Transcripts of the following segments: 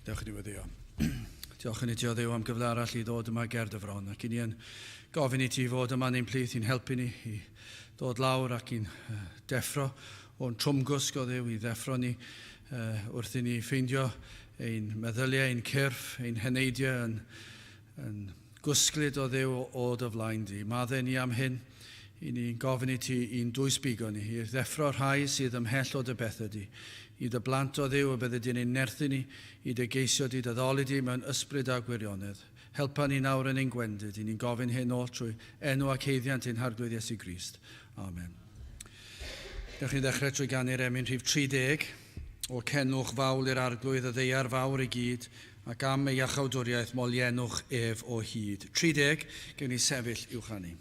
Dewch i ni weddio. Diolch i ni ti o Dduw am gyfle arall i ddod yma ger dy fron ac i ni yn gofyn i ti fod yma yn ein plith i'n helpu ni i ddod lawr ac i'n deffro o'n trwmgwsg o Dduw i ddeffro ni wrth i ni ffeindio ein meddyliau, ein cyrff, ein heneidiau yn, yn gwsglyd o Dduw o dy flaen di. Madde ni am hyn, i ni'n gofyn i ti i'n dwysbigo ni, i ddeffro rhai sydd ymhell o dy bethau di, i dy blant o Dduw y byddi di'n ein nerthu ni, i dy geisio di, dy ddoli di mewn ysbryd a gwirionedd. Helpa ni nawr yn ein gwendid, i ni'n gofyn hyn oll trwy enw ac haeddiant ein Harglwydd Iesu Grist. Amen. Dewch ni ddechrau trwy ganu'r emyn rhif 30, O cenwch fawl i'r Arglwydd y ddaear fawr i gyd, ac am ei iachawdwriaeth moliennwch ef o hyd. 30, gewn ni sefyll i'w chanu.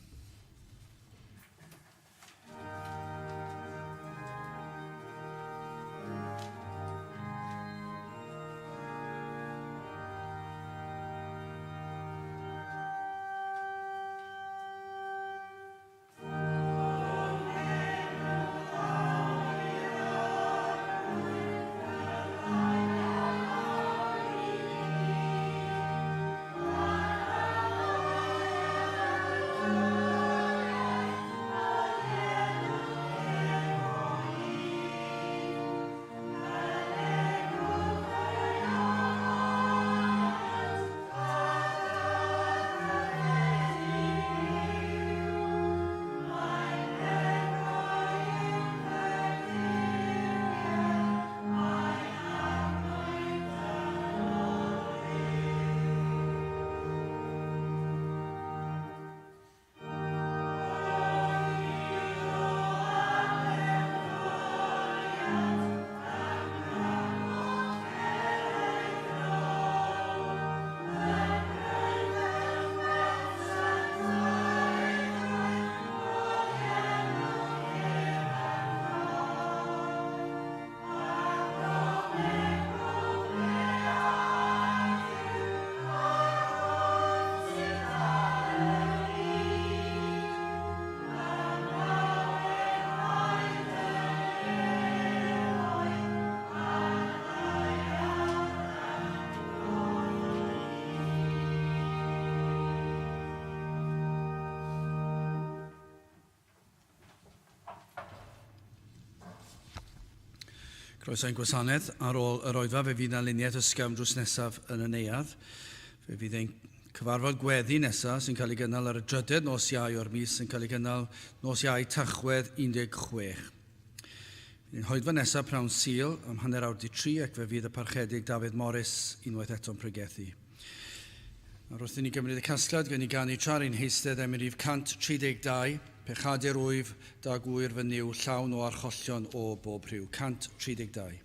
Croeso i'n gwasanaeth. Ar ôl yr oedfa, fe fydd yna luniaeth ysgafn drws nesaf yn y neuadd. Fe fydd ein cyfarfod gweddi nesaf sy'n cael ei gynnal ar y drydedd nos Iau o'r mis yn cael ei gynnal nos Iau Tachwedd 16. Bydd ein hoedfa nesaf prawn Sul am hanner awr di tri ac fe fydd y Parchedig Dafydd Morris unwaith eto'n pregethu. Nawr wrth i ni gymryd y casgliad, gawn ni ganu tra'r ein heistedd emyn rhif 132, Pechadur wyf, da gŵyr fy Nuw, llawn o archollion o bob rhyw. 132.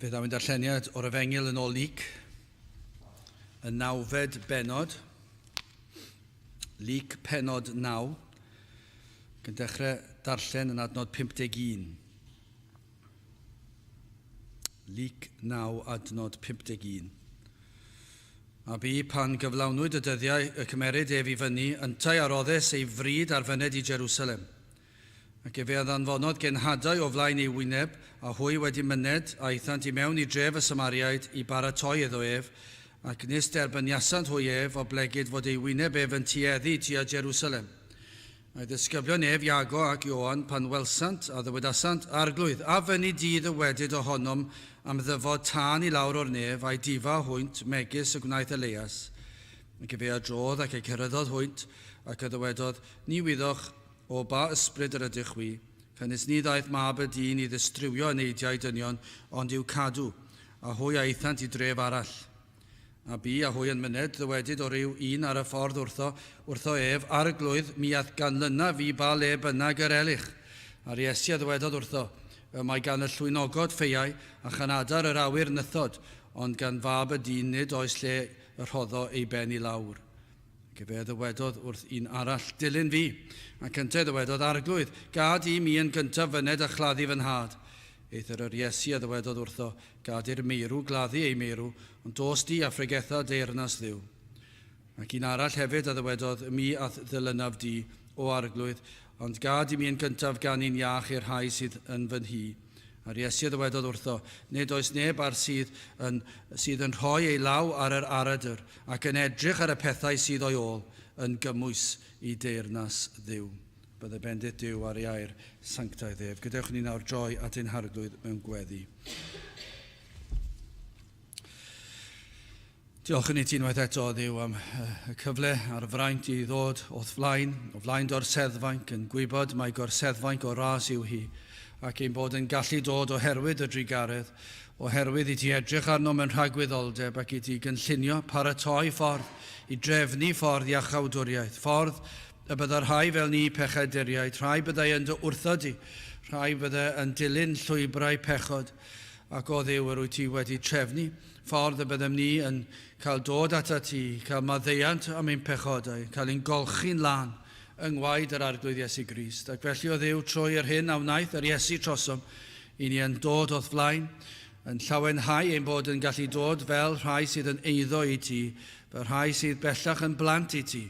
Fe ddaw'n darlleniad o'r Efengyl yn ôl Luc, y nawfed bennod, Luc pennod 9, ac yn dechrau darllen yn adnod 51. Luc 9, adnod 51. A bu pan gyflawnwyd y dyddiau y cymerid ef i fyny, yntau a roddes ei fryd ar fyned i Jerusalem. Ac efe a ddanfonodd genhadau o flaen ei wyneb, a hwy wedi myned, aethant i mewn i dref y Samariaid i baratoi iddo ef, ac nis derbyniasant hwy ef, oblegid fod ei wyneb ef yn tueddu tua Jerusalem. A'i ddisgyblion ef, Iago ac Ioan, pan welsant, a ddywedasant, Arglwydd, a fynni di ddywedyd ohonom am ddyfod tân i lawr o'r nef, a'i difa hwynt, megis y gwnaeth Eleias? Ac efe a drodd ac eu ceryddodd hwynt, ac a ddywedodd, Ni wyddoch O ba ysbryd yr ydych chwi? Canys ni ddaeth Mab y dyn i ddistrywio eneidiau dynion, ond i'w cadw. A hwy a aethant i dref arall. A bu a hwy yn myned, ddywedyd o ryw un ar y ffordd wrtho, wrtho ef, Arglwydd, mi a'th ganlyna fi ba le bynnag yr elych. A'r Iesu a ddywedodd wrtho, Y mae gan y llwynogod ffeiau, a chan adar yr awyr nythod, ond gan Fab y dyn nid oes lle y rhoddo ei ben i lawr. Ac efe a ddywedodd wrth un arall, Dilyn fi. Ac yntau ddywedodd, Arglwydd, gad i mi yn gyntaf fyned a chladdu fy nhad. Eithr yr Iesu a ddywedodd wrtho, Gad i'r meirw gladdu ei meirw, ond dos di a phregetha deyrnas Dduw. Ac un arall hefyd a ddywedodd, Mi a'th ddilynaf di, O Arglwydd, ond gad i mi yn gyntaf ganu'n iach i'r rhai sydd yn fy nhŷ. A'r Iesu a ddywedodd wrtho, Nid oes neb ar sydd yn, sydd yn rhoi ei law ar yr aradr, ac yn edrych ar y pethau sydd o'i ôl, yn gymwys i deyrnas Dduw. Bydde bendith Duw ar ei air sanctaidd ef. Gadewch i ni nawr droi at ein Harglwydd mewn gweddi. Diolch yn i ti unwaith eto, Dduw, am y cyfle a'r fraint i ddod o'th flaen, o flaen dorseddfainc, yn gwybod mai gorseddfainc o ras yw hi, ac ein bod yn gallu dod oherwydd y drugaredd, oherwydd i ti edrych arnom yn rhagwyddoldeb ac i ti gynllunio, paratoi ffordd, i drefnu ffordd iachawdwriaeth, ffordd y byddai rhai fel ni pechaduriaid, rhai byddai yn dy wrthod di, rhai byddai yn dilyn llwybrau pechod, ac o Dduw yr wyt ti wedi trefnu ffordd y byddem ni yn cael dod atat ti, cael maddeuant am ein pechodau, cael ein golchi'n lân yng ngwaed yr Arglwydd Iesu Grist. Ac felly, o Dduw, trwy yr hyn a wnaeth yr Iesu trosom, i ni yn dod o'th flaen, yn llawenhau ein bod yn gallu dod fel rhai sydd yn eiddo i ti, fel rhai sydd bellach yn blant i ti,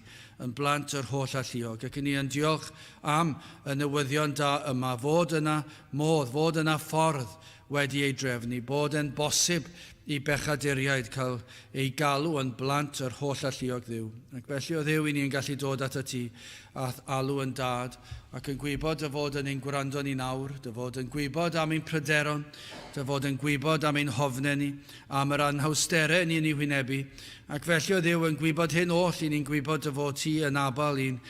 yn blant yr holl alluog. Ac i ni yn diolch am y newyddion da yma, fod yna modd, fod yna ffordd wedi ei drefnu, bod e'n bosib i bechaduriaid cael eu galw yn blant yr holl alluog Dduw. Ac felly o Dduw i ni yn gallu dod atat ti a'th alw yn dad, ac yn gwybod dy fod yn ein gwrando ni nawr, dy fod yn gwybod am ein pryderon, dy fod yn gwybod am ein hofnau ni, am yr anhawsterau ni'n eu hwynebu. Ac felly o Dduw yn gwybod hyn oll, i ni'n gwybod dy fod ti yn abal i'n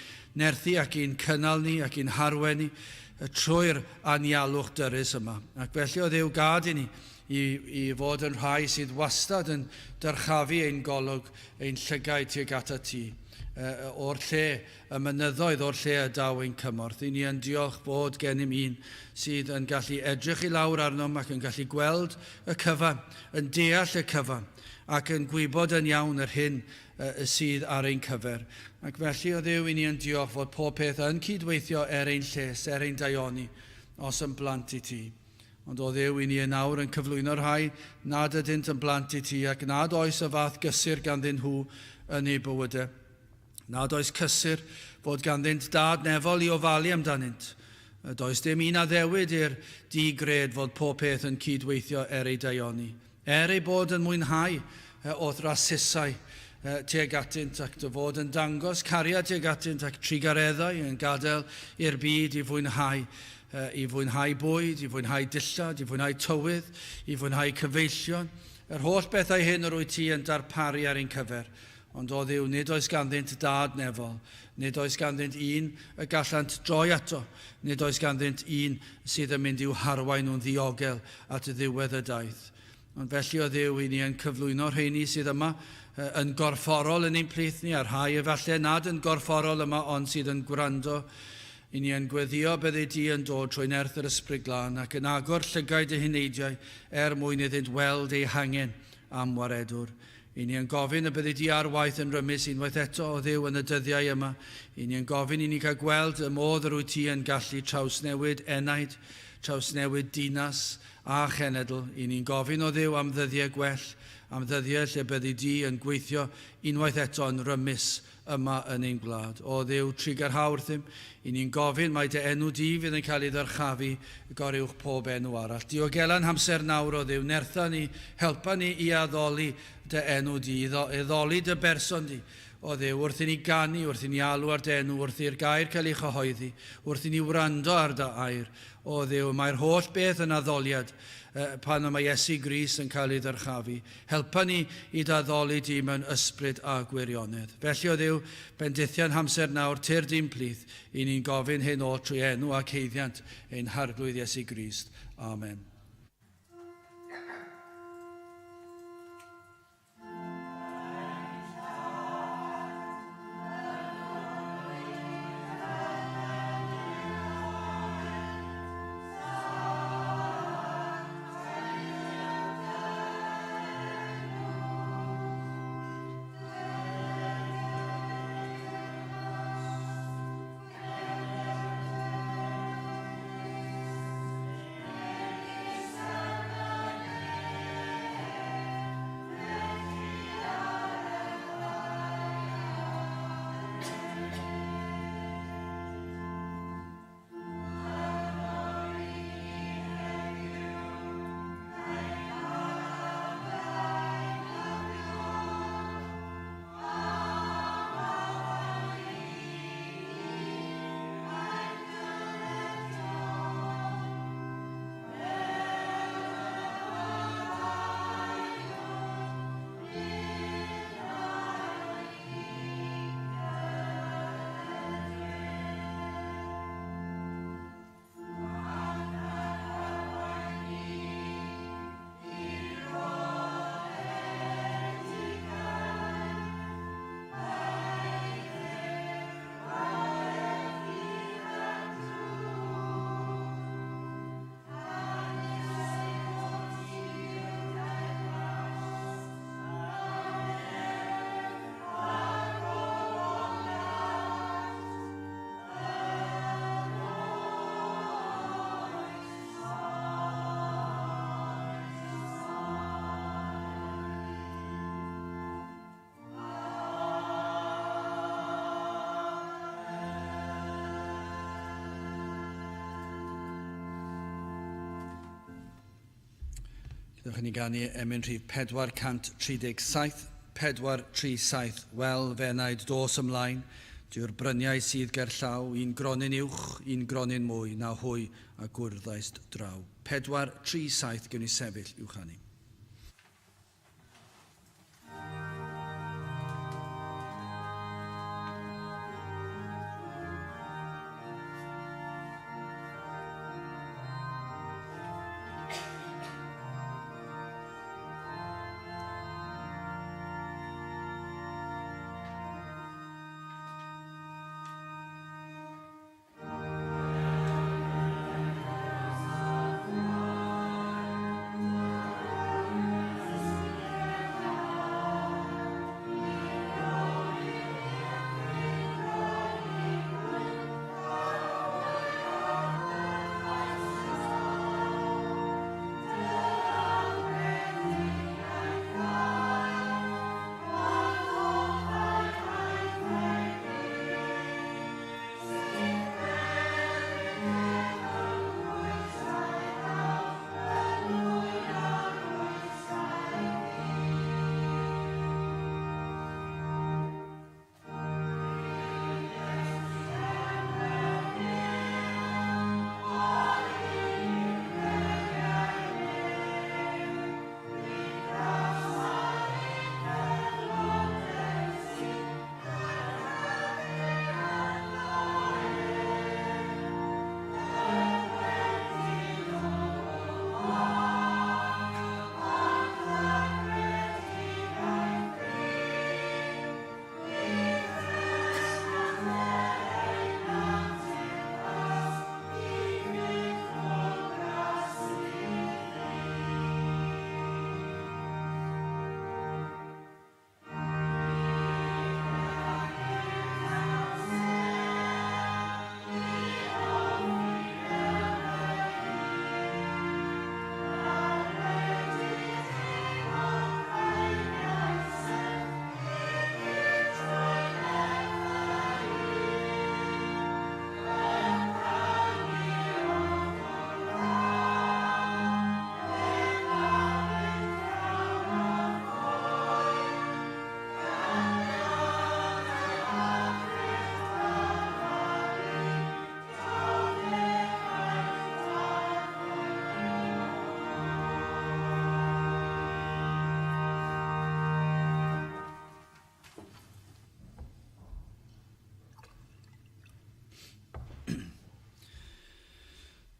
nerthu ac i'n cynnal ni ac i'n harwen ni, trwy'r anialwch dyrys yma. Ac felly o Dduw gad i ni i, i fod yn rhai sydd wastad yn dyrchafu ein golwg, ein llygaid tuag atat ti, o'r lle, y mynyddoedd o'r lle y daw ein cymorth. I ni yn diolch bod gennym un sydd yn gallu edrych i lawr arnom ac yn gallu gweld y cyfan, yn deall y cyfan, ac yn gwybod yn iawn yr hyn sydd ar ein cyfer. Ac felly, o Dduw, i ni yn diolch fod pob peth yn cydweithio er ein lles, er ein daioni, os yn blant i ti. Ond o Dduw, i ni yn awr yn cyflwyno rhai nad ydynt yn blant i ti ac nad oes y fath gysur ganddyn nhw yn eu bywydau. Nad oes cysur fod ganddynt dad nefol i ofalu amdanynt. Does dim un addewid i'r di-gred fod pob peth yn cydweithio er eu daioni. Er ei bod yn mwynhau o'th rasusau tuag atynt ac dy fod yn dangos cariad tuag atynt ac trugareddau yn gadael i'r byd i fwynhau, i fwynhau bwyd, i fwynhau dillad, i fwynhau tywydd, i fwynhau cyfeillion, yr holl bethau hyn yr wyt ti yn darparu ar ein cyfer. Ond o Dduw, nid oes ganddynt dad nefol, nid oes ganddynt un y gallant droi ato, nid oes ganddynt un sydd yn mynd i'w harwain nhw'n ddiogel at ddiwedd y daith. Ond felly o Dduw, i ni yn cyflwyno rheini sydd yma yn gorfforol yn ein plith ni, a rhai efallai nad yn gorfforol yma ond sydd yn gwrando, I ni yn gweddio byddi di yn dod trwy nerth yr Ysbryd Glân ac yn agor llygaid eu heneidiau er mwyn iddynt weld eu hangen am waredwr. I ni yn gofyn y byddi di ar waith yn rymus unwaith eto o Dduw yn y dyddiau yma. I ni yn gofyn i ni cael gweld y modd yr wyt ti yn gallu trawsnewid enaid, trawsnewid dinas a chenedl. I ni'n gofyn o Dduw am ddyddiau gwell, am ddyddiau lle byddi di yn gweithio unwaith eto yn rymus yma yn ein gwlad. O Dduw, trugarha wrthym, i ni'n gofyn mai dy enw di fydd yn cael ei ddyrchafu goruwch pob enw arall. Diogela'n hamser nawr, o Dduw, nertha ni, helpa ni i addoli dy enw di, i addoli dy berson di, o Dduw, wrth i ni ganu, wrth i ni alw ar dy enw, wrth i'r gair cael ei chyhoeddi, wrth i ni wrando ar dy air, o Dduw, mae'r holl beth yn addoliad pan y mae Iesu Grist yn cael ei ddyrchafu. Helpa ni i dy addoli di mewn ysbryd a gwirionedd. Felly, o Dduw, bendithia'n hamser nawr, tyrd i'n plith, i ni'n gofyn hyn oll trwy enw ac haeddiant ein Harglwydd Iesu Grist. Amen. Gadewch i ni ganu emyn rhif 437, 437, Wel, f'enaid, dos ymlaen, dyw'r bryniau sydd ger llaw, un gronyn uwch, un gronyn mwy, na hwy a gwrddaist draw. 437, gewn ni sefyll i'w chanu.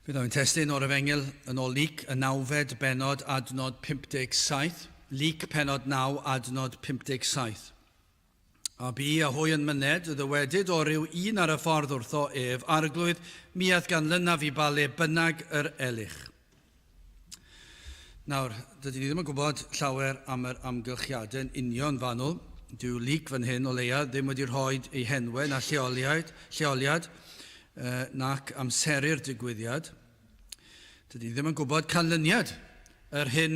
Bydd o'n testun o'r Efengyl yn ôl Luc, y nawfed bennod, adnod 57. Luc pennod 9, adnod 57. A bu a hwy yn myned, ddywedyd o ryw un ar y ffordd wrtho ef, Arglwydd, mi a'th ganlynaf i ba le bynnag yr elych. Nawr, dydyn ni ddim yn gwybod llawer am yr amgylchiadau'n union fanwl. Dyw Luc fan hyn o leia ddim wedi rhoi ei henwau na lleoliad, lleoliad nac amseru'r digwyddiad. Dydyn ni ddim yn gwybod canlyniad yr hyn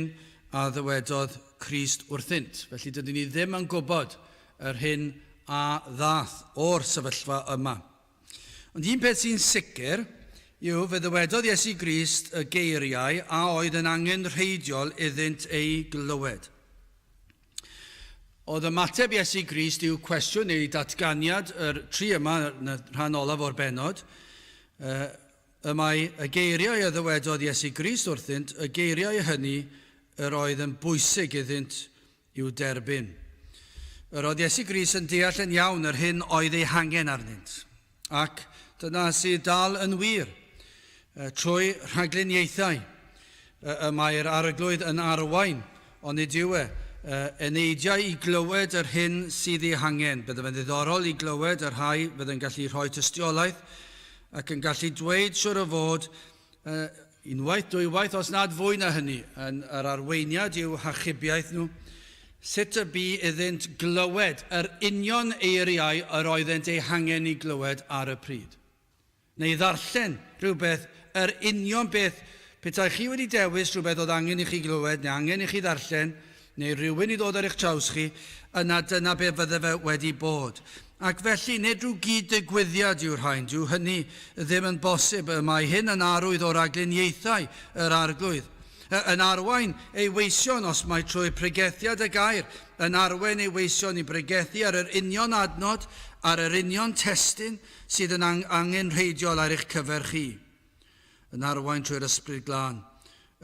a ddywedodd Crist wrthynt. Felly dydyn ni ddim yn gwybod yr hyn a ddath o'r sefyllfa yma. Ond un peth sy'n sicr yw fe ddywedodd Iesu Grist y geiriau a oedd yn angenrheidiol iddynt eu glywed. Oedd ymateb Iesu Grist i'w cwestiwn neu datganiad yr tri yma yn y rhan olaf o'r bennod, y mae y geiriau a ddywedodd Iesu Grist wrthynt, y geiriau hynny yr oedd yn bwysig iddynt i'w derbyn. Yr oedd Iesu Grist yn deall yn iawn yr hyn oedd ei hangen arnynt, ac dyna sydd dal yn wir. Trwy rhagluniaethau y mae'r Arglwydd yn arwain, ond nid yw e, eneidiau i glywed yr hyn sydd ei hangen. Bydde fe'n ddiddorol i glywed y rhai fydd yn gallu rhoi tystiolaeth ac yn gallu dweud siwr o fod Unwaith, dwywaith, os nad fwy na hynny, yn yr arweiniad i'w hachubiaeth nhw, sut y bu iddynt glywed yr union eiriau yr oeddent eu hangen i glywed ar y pryd. Neu ddarllen rhywbeth, yr union beth, petai chi wedi dewis rhywbeth oedd angen i chi glywed neu angen i chi ddarllen, neu rhywun i ddod ar eich traws chi, yna dyna be fydde fe wedi bod. Ac felly, nid rhyw gyd-ddigwyddiad yw'r rhain, dyw hynny ddim yn bosib, y mae hyn yn arwydd o ragluniaethau yr Arglwydd, yn arwain ei weision, os mai trwy pregethiad y gair, yn arwain ei weision i bregethu ar yr union adnod, ar yr union testun sydd yn angenrheidiol ar eich cyfer chi. Yn arwain trwy'r Ysbryd Glân.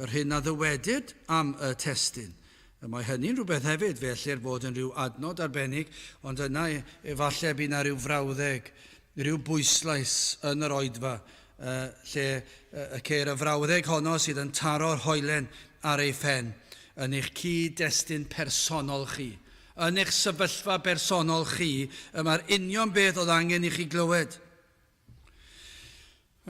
Yr hyn a ddywedid am y testun. Y mae hynny'n rhywbeth hefyd, fe ellir fod yn rhyw adnod arbennig, ond yna efallai bu 'na ryw frawddeg, rhyw bwyslais yn yr oedfa, lle y ceir y frawddeg honno sydd yn taro'r hoelen ar ei phen, yn eich cyd-destun personol chi. Yn eich sefyllfa bersonol chi, y mae'r union beth oedd angen i chi glywed.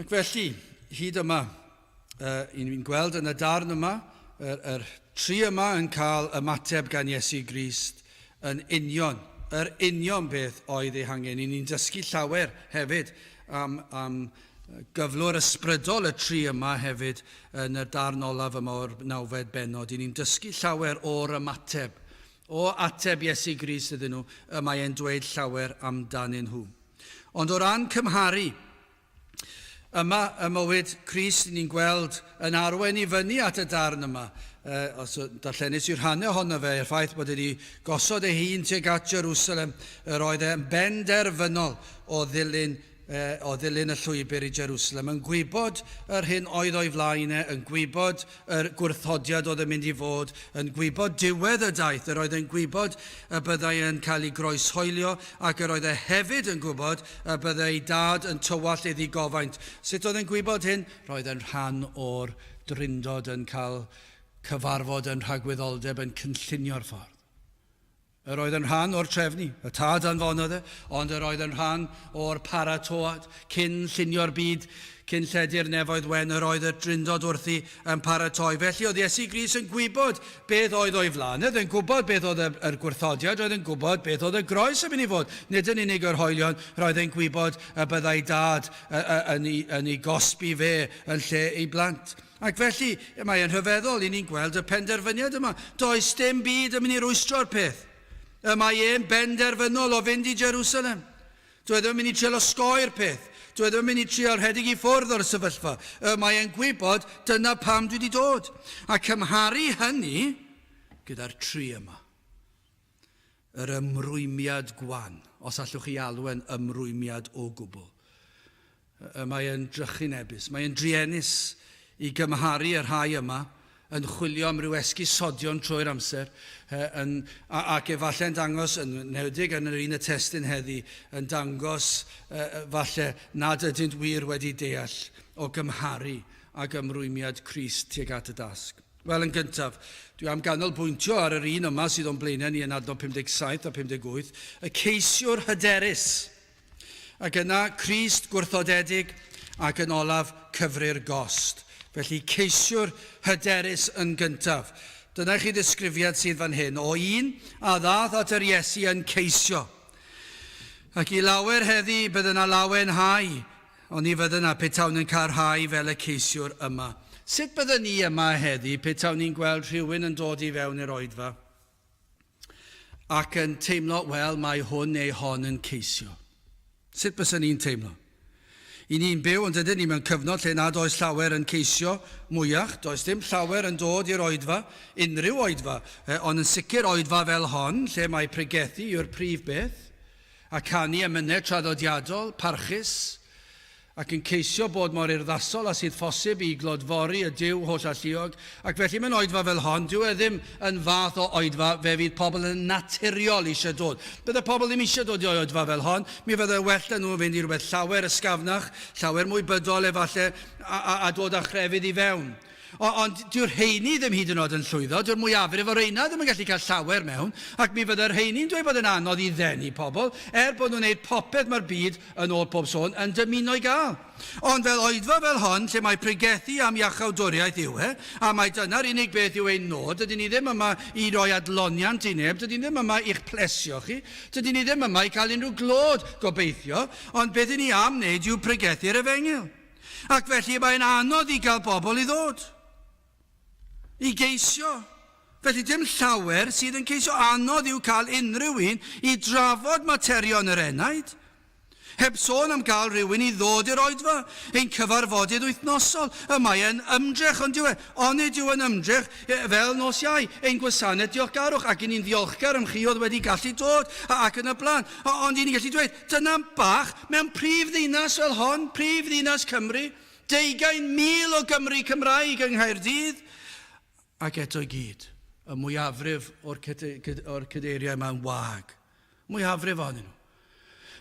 Ac felly, hyd yma, uh, i ni'n gweld yn y darn yma, yr, yr tri yma yn cael ymateb gan Iesu Grist yn union, yr union beth oedd ei hangen. I ni'n dysgu llawer hefyd am, am gyflwr ysbrydol y tri yma hefyd yn y darn olaf yma o'r nawfed bennod. I ni'n dysgu llawer o'r ymateb, o ateb Iesu Grist iddyn nhw, y mae e'n dweud llawer amdanyn nhw. Ond o ran cymharu, yma ym mywyd Crist ni'n gweld yn arwain i fyny at y darn yma. Os darllenis i rhannau ohono fe, y ffaith bod wedi gosod ei hun tuag at Jerusalem, yr oedd e'n benderfynol o ddilyn o ddilyn y llwybr i Jerusalem, yn gwybod yr hyn oedd o'i flaen e, yn gwybod yr gwrthodiad oedd yn mynd i fod, yn gwybod diwedd y daith, yr oedd yn gwybod y byddai yn cael ei groeshoelio ac yr oedd e hefyd yn gwybod y byddai ei dad yn tywallt ei ddigofaint. Sut oedd e'n gwybod hyn? Roedd e'n rhan o'r Drindod yn cael cyfarfod yn rhagwyddoldeb yn cynllunio'r ffordd. Yr oedd yn rhan o'r trefnu, y tad anfonodd e, ond yr oedd yn rhan o'r paratoad. Cyn llunio'r byd, cyn lledu'r nefoedd wen, yr oedd y Drindod wrthi yn paratoi. Felly oedd Iesu Grist yn gwybod beth oedd o'i flaen. Oedd yn gwybod beth oedd y, yr gwrthodiad, roedd yn gwybod beth oedd y groes yn mynd i fod. Nid yn unig yr hoelion, roedd e'n gwybod y byddai dad yn ei, yn ei gosbi fe yn lle ei blant. Ac felly, mae e'n rhyfeddol i ni'n gweld y penderfyniad yma. Does dim byd yn mynd i rwystro'r peth. Y mae e'n benderfynol o fynd i Jerusalem. Dwi e ddim yn mynd i trial osgoi'r peth. Dwi e ddim yn mynd i trial rhedeg i ffwrdd o'r sefyllfa. Y mae e'n gwybod dyna pam dwi wedi dod. A cymharu hynny gyda'r tri yma. Yr ymrwymiad gwan, os allwch chi alw e'n ymrwymiad o gwbl. Y mae e'n drychinebus, mae e'n druenus i gymharu y rhai yma yn chwilio am ryw esgusodion trwy'r amser, yn, ac efallai'n dangos, yn enwedig yn yr un y testun heddi, yn dangos falle nad ydynt wir wedi deall o gymharu ag ymrwymiad Crist tuag at y dasg. Wel, yn gyntaf, dwi am ganolbwyntio ar yr un yma sydd o'n blaenau ni yn adnod 57 a 58, y ceisiwr hyderus. Ac yna, Crist gwrthodedig, ac yn olaf, cyfri'r gost. Felly, ceisiwr hyderus yn gyntaf. Dyna chi ddisgrifiad sydd fan hyn o un a ddaeth at yr Iesu yn ceisio. Ac i lawer heddi, bydd yna lawenhau Ond ni fydden na petawn yn cael rhai fel y ceisiwr yma. Sut bydden ni yma heddi petawn ni'n gweld rhywun yn dod i fewn i'r oedfa ac yn teimlo, wel, mae hwn neu hon yn ceisio? Sut bysen ni'n teimlo? I ni'n byw, ond ydyn ni, mewn cyfnod lle nad oes llawer yn ceisio mwyach, does dim llawer yn dod i'r oedfa, unrhyw oedfa, ond yn sicr oedfa fel hon, lle mae pregethu yw'r prif beth. a canu emynau traddodiadol, parchus, ac yn ceisio bod mor urddasol â sydd phosib i glodfori y Duw Hollalluog, ac felly mewn oedfa fel hon, dyw e ddim yn fath o oedfa fe fydd pobl yn naturiol eisiau dod. Bydde pobl ddim eisiau dod i oedfa fel hon, mi fydde well 'da nhw fynd i rywbeth llawer ysgafnach, llawer mwy bydol efallai, a, a, a dod â chrefydd i fewn. O, ond dyw'r rheini ddim hyd yn oed yn llwyddo, dyw'r mwyafrif o'r reina ddim yn gallu cael llawer mewn, ac mi fydde'r rheini'n dweud bod e'n anodd i ddenu pobl, er bod nhw'n gwneud popeth mae'r byd, yn ôl pob sôn, yn dymuno ei gael. Ond fel oedfa fel hon, lle mae pregethu am iachawdwriaeth yw e, a mai dyna'r unig beth yw ein nod, dydyn ni ddim yma i roi adloniant i neb, dydyn ni ddim yma i'ch plesio chi, dydyn ni ddim yma i cael unrhyw glod, gobeithio, ond beth 'y ni am wneud yw pregethu'r efengyl. Ac felly mae'n anodd i gael bobl i ddod. I geisio. Felly dim llawer sydd yn ceisio. Anodd yw cael unrhyw un i drafod materion yr enaid. Heb sôn am gael rhywun i ddod i'r oedfa, ein cyfarfodydd wythnosol. Y mae e'n ymdrech, ond dyw e? Onid yw e'n ymdrech, fel nos Iau, ein gwasanaeth diolchgarwch, ac 'y ni'n ddiolchgar am chi oedd wedi gallu dod, ac yn y blaen. Ond 'y ni'n gallu dweud, Dyna bach mewn prif ddinas fel hon, prif ddinas Cymru, 20,000 o Gymry Cymraeg yng Nghaerdydd, ac eto i gyd, y mwyafrif o'r, o'r cadeiriau yma'n wag. Mwyafrif ohonyn nhw.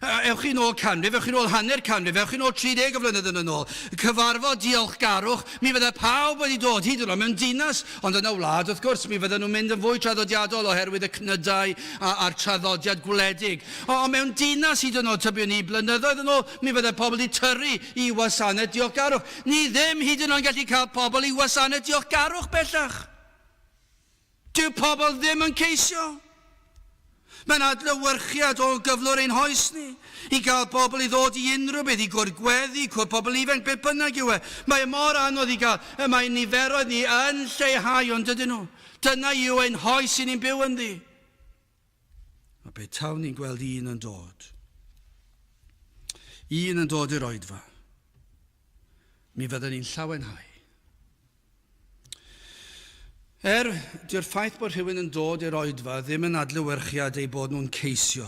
Ewch chi'n ôl canrif, ewch chi'n ôl hanner canrif, ewch chi'n ôl 30 o flynyddoedd yn ôl. Cyfarfod diolchgarwch, mi fydde pawb wedi dod hyd yn oed mewn dinas, ond yn y wlad, wrth gwrs, mi fydden nhw'n mynd yn fwy traddodiadol oherwydd y cnydau a'r traddodiad gwledig. O, ond mewn dinas hyd yn oed, tybiwn i, blynyddoedd yn ôl, mi fydde pobl wedi tyrru i wasanaeth diolchgarwch. Ni ddim hyd yn oed yn gallu cael pobl i wasanaeth diolchgarwch bellach. Dyw pobl ddim yn ceisio. Mae'n adlewyrchiad o gyflwr ein hoes ni, i gael pobl i ddod i unrhyw beth, i gwrdd gweddi, cwrdd pobl ifanc, beth bynnag yw e. Mae e mor anodd i gael. Y mae niferoedd ni yn lleihau, ond dydyn nhw. Dyna yw ein hoes i ni'n byw ynddi. A pe tawn ni'n gweld un yn dod, un yn dod i'r oedfa, mi fydden ni'n llawenhau. Er, dyw'r ffaith bod rhywun yn dod i'r oedfa ddim yn adlewyrchiad eu bod nhw'n ceisio.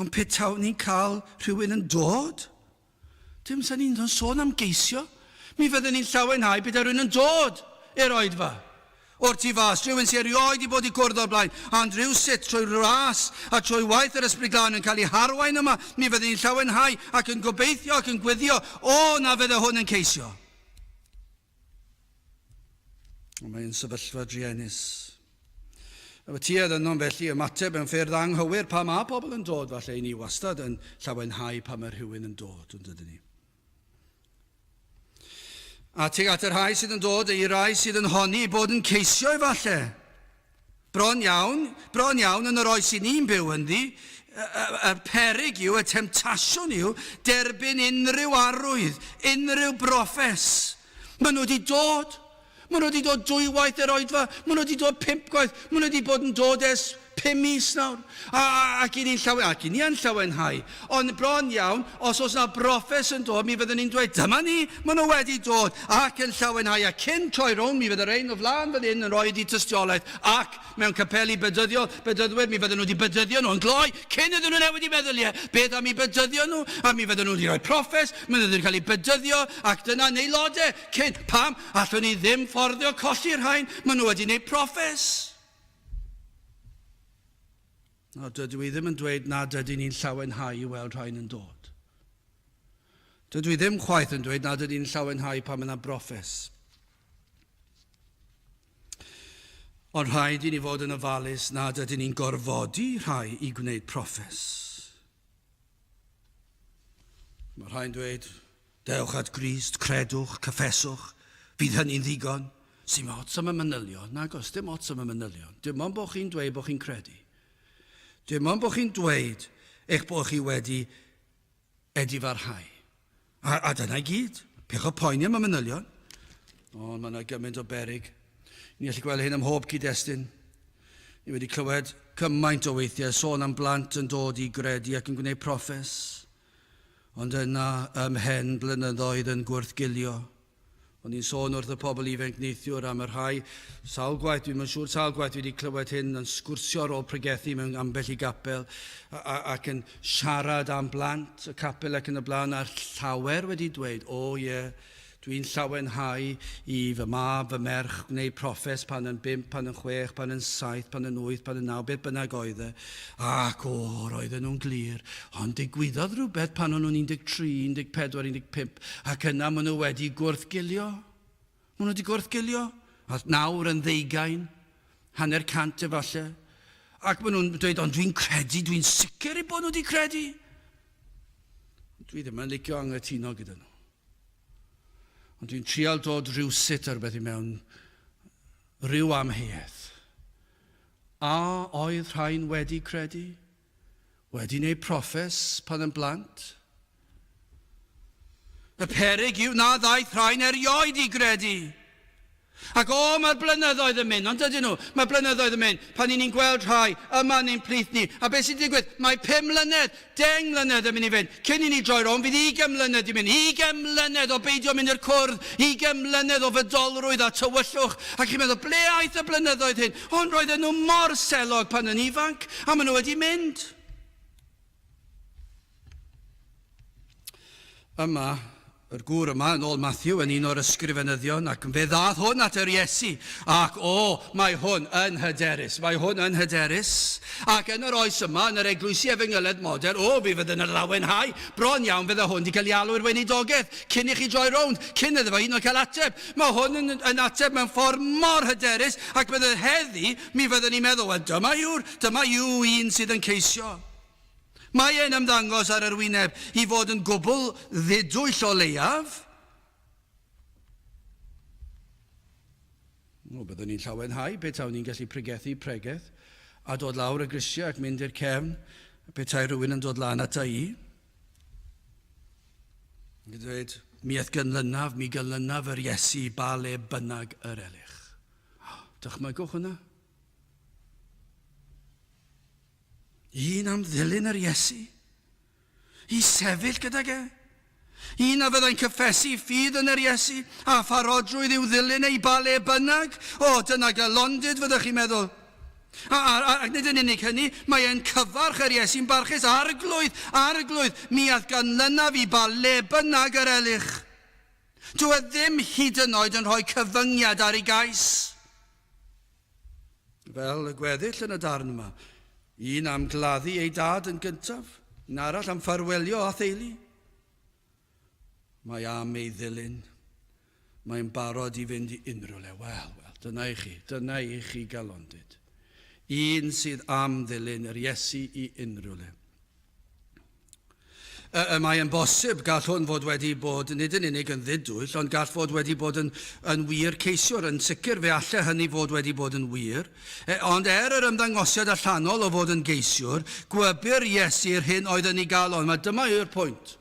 Ond pe tawn ni'n cael rhywun yn dod, dim sa'n ni'n sôn am geisio. Mi fydden ni'n llawenhau pe rhywun yn dod i'r oedfa. O'r tu fas, rhywun sy'n erioed i bod i gwrdd o'r blaen, ond rhywsut trwy ras a trwy waith yr Ysbryd Glân yn cael ei harwain yma, mi fydden ni'n llawenhau ac yn gobeithio ac yn gweddio, o, na fydde hwn yn ceisio. Ond mae'n sefyllfa druenus. Efo tuedd ynom felly ymateb mewn ffyrdd anghywir pa mae pobl yn dod, falle i ni wastad yn llawenhau pan mae rhywun yn dod, yn dydyn ni. A tuag at y rhai sydd yn dod, i rai sydd yn honni bod yn ceisio efallai. Bron iawn, bron iawn yn yr oes i ni'n byw ynddi, y peryg yw, y temtasiwn yw, derbyn unrhyw arwydd, unrhyw broffes. Maen nhw wedi dod. Maen nhw wedi dod dwywaith i'r oedfa, maen nhw wedi dod pumpgwaith, maen nhw wedi bod yn dod ers pum mis nawr. A, a, ac i ni'n llawen, ac i ni yn llawenhau. Ond bron iawn, os oes na broffes yn dod, mi fyddwn ni'n dweud, dyma ni, maen nhw wedi dod, ac yn llawenhau. A cyn troi rownd, mi fydd y rhain o flaen fan hyn yn rhoi eu tystiolaeth, ac mewn capeli bedyddiol, bedyddwyr, mi fydden nhw wedi bedyddio nhw yn gloi, cyn iddyn nhw newid eu meddyliau, beth am eu bedyddio nhw? A mi fydden nhw wedi rhoi proffes, mi fydden nhw wedi cael eu bedyddio, ac dyna yn aelodau, cyn, pam? Allwn ni ddim fforddio colli'r rhain, maen nhw wedi gwneud proffes. Nawr, dydw i ddim yn dweud nad ydyn ni'n llawenhau i weld rhain yn dod. Dydw i ddim chwaith yn dweud nad ydy'n llawenhau pan mae yna broffes. Ond rhaid i ni fod yn ofalus nad ydyn ni'n gorfodi rhai i gwneud proffes. Mae rhai'n dweud, dewch at Grist, credwch, cyffeswch, fydd hynny'n ddigon. Sy'n ots am y manylion? Nag oes, dim ots am y manylion. Dim ond bod chi'n dweud bod chi'n credu. Dim ond bod chi'n dweud eich bod chi wedi edifarhau. A, a dyna i gyd. Pech o poeni am y manylion. Ond mae yna gymaint o berig. Ni allu gweld hyn ym mhob cyd-destun. Ni wedi clywed cymaint o weithiau sôn am blant yn dod i gredu ac yn gwneud proffes. Ond yna ymhen blynyddoedd yn gwrthgilio. O'n i'n sôn wrth y pobl ifanc neithiwr am y rhai, sawl gwaith, dwi'm yn siŵr sawl gwaith dwi wedi clywed hyn, yn sgwrsio ar ôl pregethu mewn ambell i gapel, ac yn siarad am blant y capel ac yn y blaen, a'r llawer wedi dweud, o oh, ie, yeah, dwi'n llawenhau i fy mab, fy merch, gwneud proffes pan yn bump, pan yn chwech, pan yn saith, pan yn wyth, pan yn naw, beth bynnag oedd e. Ac o, roedden nhw'n glir. Ond digwyddodd rhywbeth pan o'n nhw'n 13, 14, 15, Ac yna maen nhw wedi gwrthgilio. Maen nhw wedi gwrthgilio. A nawr yn ddeugain, hanner cant efallai. Ac maen nhw'n dweud, ond dwi'n credu, dwi'n sicr eu bod nhw wedi credu. Dwi ddim yn licio anghytuno gyda nhw. Ond dwi'n trial dod rhywsut ar rhywbeth i mewn, rhyw amheuaeth. A oedd rhain wedi credu? Wedi wneud proffes pan yn blant? Y peryg yw na ddaeth rhain erioed i gredu. Ac o, mae'r blynyddoedd yn mynd, ond dydyn nhw? Mae blynyddoedd yn mynd, pan ni'n gweld rhai yma yn ein plith ni. A beth sy'n digwydd? Mae 5 mlynedd, 10 mlynedd yn mynd i fynd. Cyn i ni droi rownd, fydd 20 mlynedd i mynd. 20 mlynedd o beidio mynd i'r cwrdd, 20 mlynedd o fydolrwydd a tywyllwch. Ac chi'n meddwl, ble aeth y blynyddoedd hyn? Ond roedden nhw mor selog pan yn ifanc, a maen nhw wedi mynd. Yma, yr gŵr yma, yn ôl Matthew, yn un o'r ysgrifenyddion, ac fe ddath hwn at yr Iesu, ac o, mae hwn yn hyderus, mae hwn yn hyderus. Ac yn yr oes yma, yn yr eglwysi efengyledd modern, o, fi fydd yn lawenhau, bron iawn fydde hwn wedi cael ei alw i'r weinidogaeth, cyn i chi droi rownd, cyn iddo fo hyd yn oed cael ateb. Mae hwn yn, yn ateb mewn ffordd mor hyderus, ac bydde heddi, mi fydden ni'n meddwl, wel, dyma yw'r, dyma yw un sydd yn ceisio. Mae e'n ymddangos ar yr wyneb i fod yn gwbl ddidwyll o leiaf. O, byddwn ni'n llawenhau pe tawn ni'n gallu pregethu pregeth a dod lawr y grisiau ac mynd i'r cefn petai rhywun yn dod lan ata i. Yn dweud, mi eth gynlynaf, mi gynlynaf yr Iesu i ba le bynnag yr elych. Dychmygwch hwnna. Un am ddilyn yr Iesu. I sefyll gydag e. Un a fyddai'n cyffesu ffydd yn yr Iesu a pharodrwydd i'w ddilyn e i ba le bynnag. O, dyna galondid, fyddech chi'n meddwl. A, a, a, ac nid yn unig hynny, mae e'n cyfarch yr Iesu'n barchus, Arglwydd, Arglwydd, mi a'th ganlynaf i ba le bynnag yr elych. Dyw e ddim hyd yn oed yn rhoi cyfyngiad ar ei gais. Fel y gweddill yn y darn yma, un am gladdu ei dad yn gyntaf, un arall am ffarwelio â theulu. Mae am ei ddilyn. Mae'n barod i fynd i unrhyw le. Wel, wel, dyna i chi, dyna i chi galondid. Un sydd am ddilyn yr Iesu i unrhyw le. Y, y mae yn bosib gall hwn fod wedi bod nid yn unig yn ddidwyll, ond gall fod wedi bod yn, yn wir ceisiwr. Yn sicr fe alle hynny fod wedi bod yn wir. E, ond er yr ymddangosiad allanol o fod yn geisiwr, gwybyr Iesu'r hyn oedd yn ei galon. Mae dyma yw'r pwynt.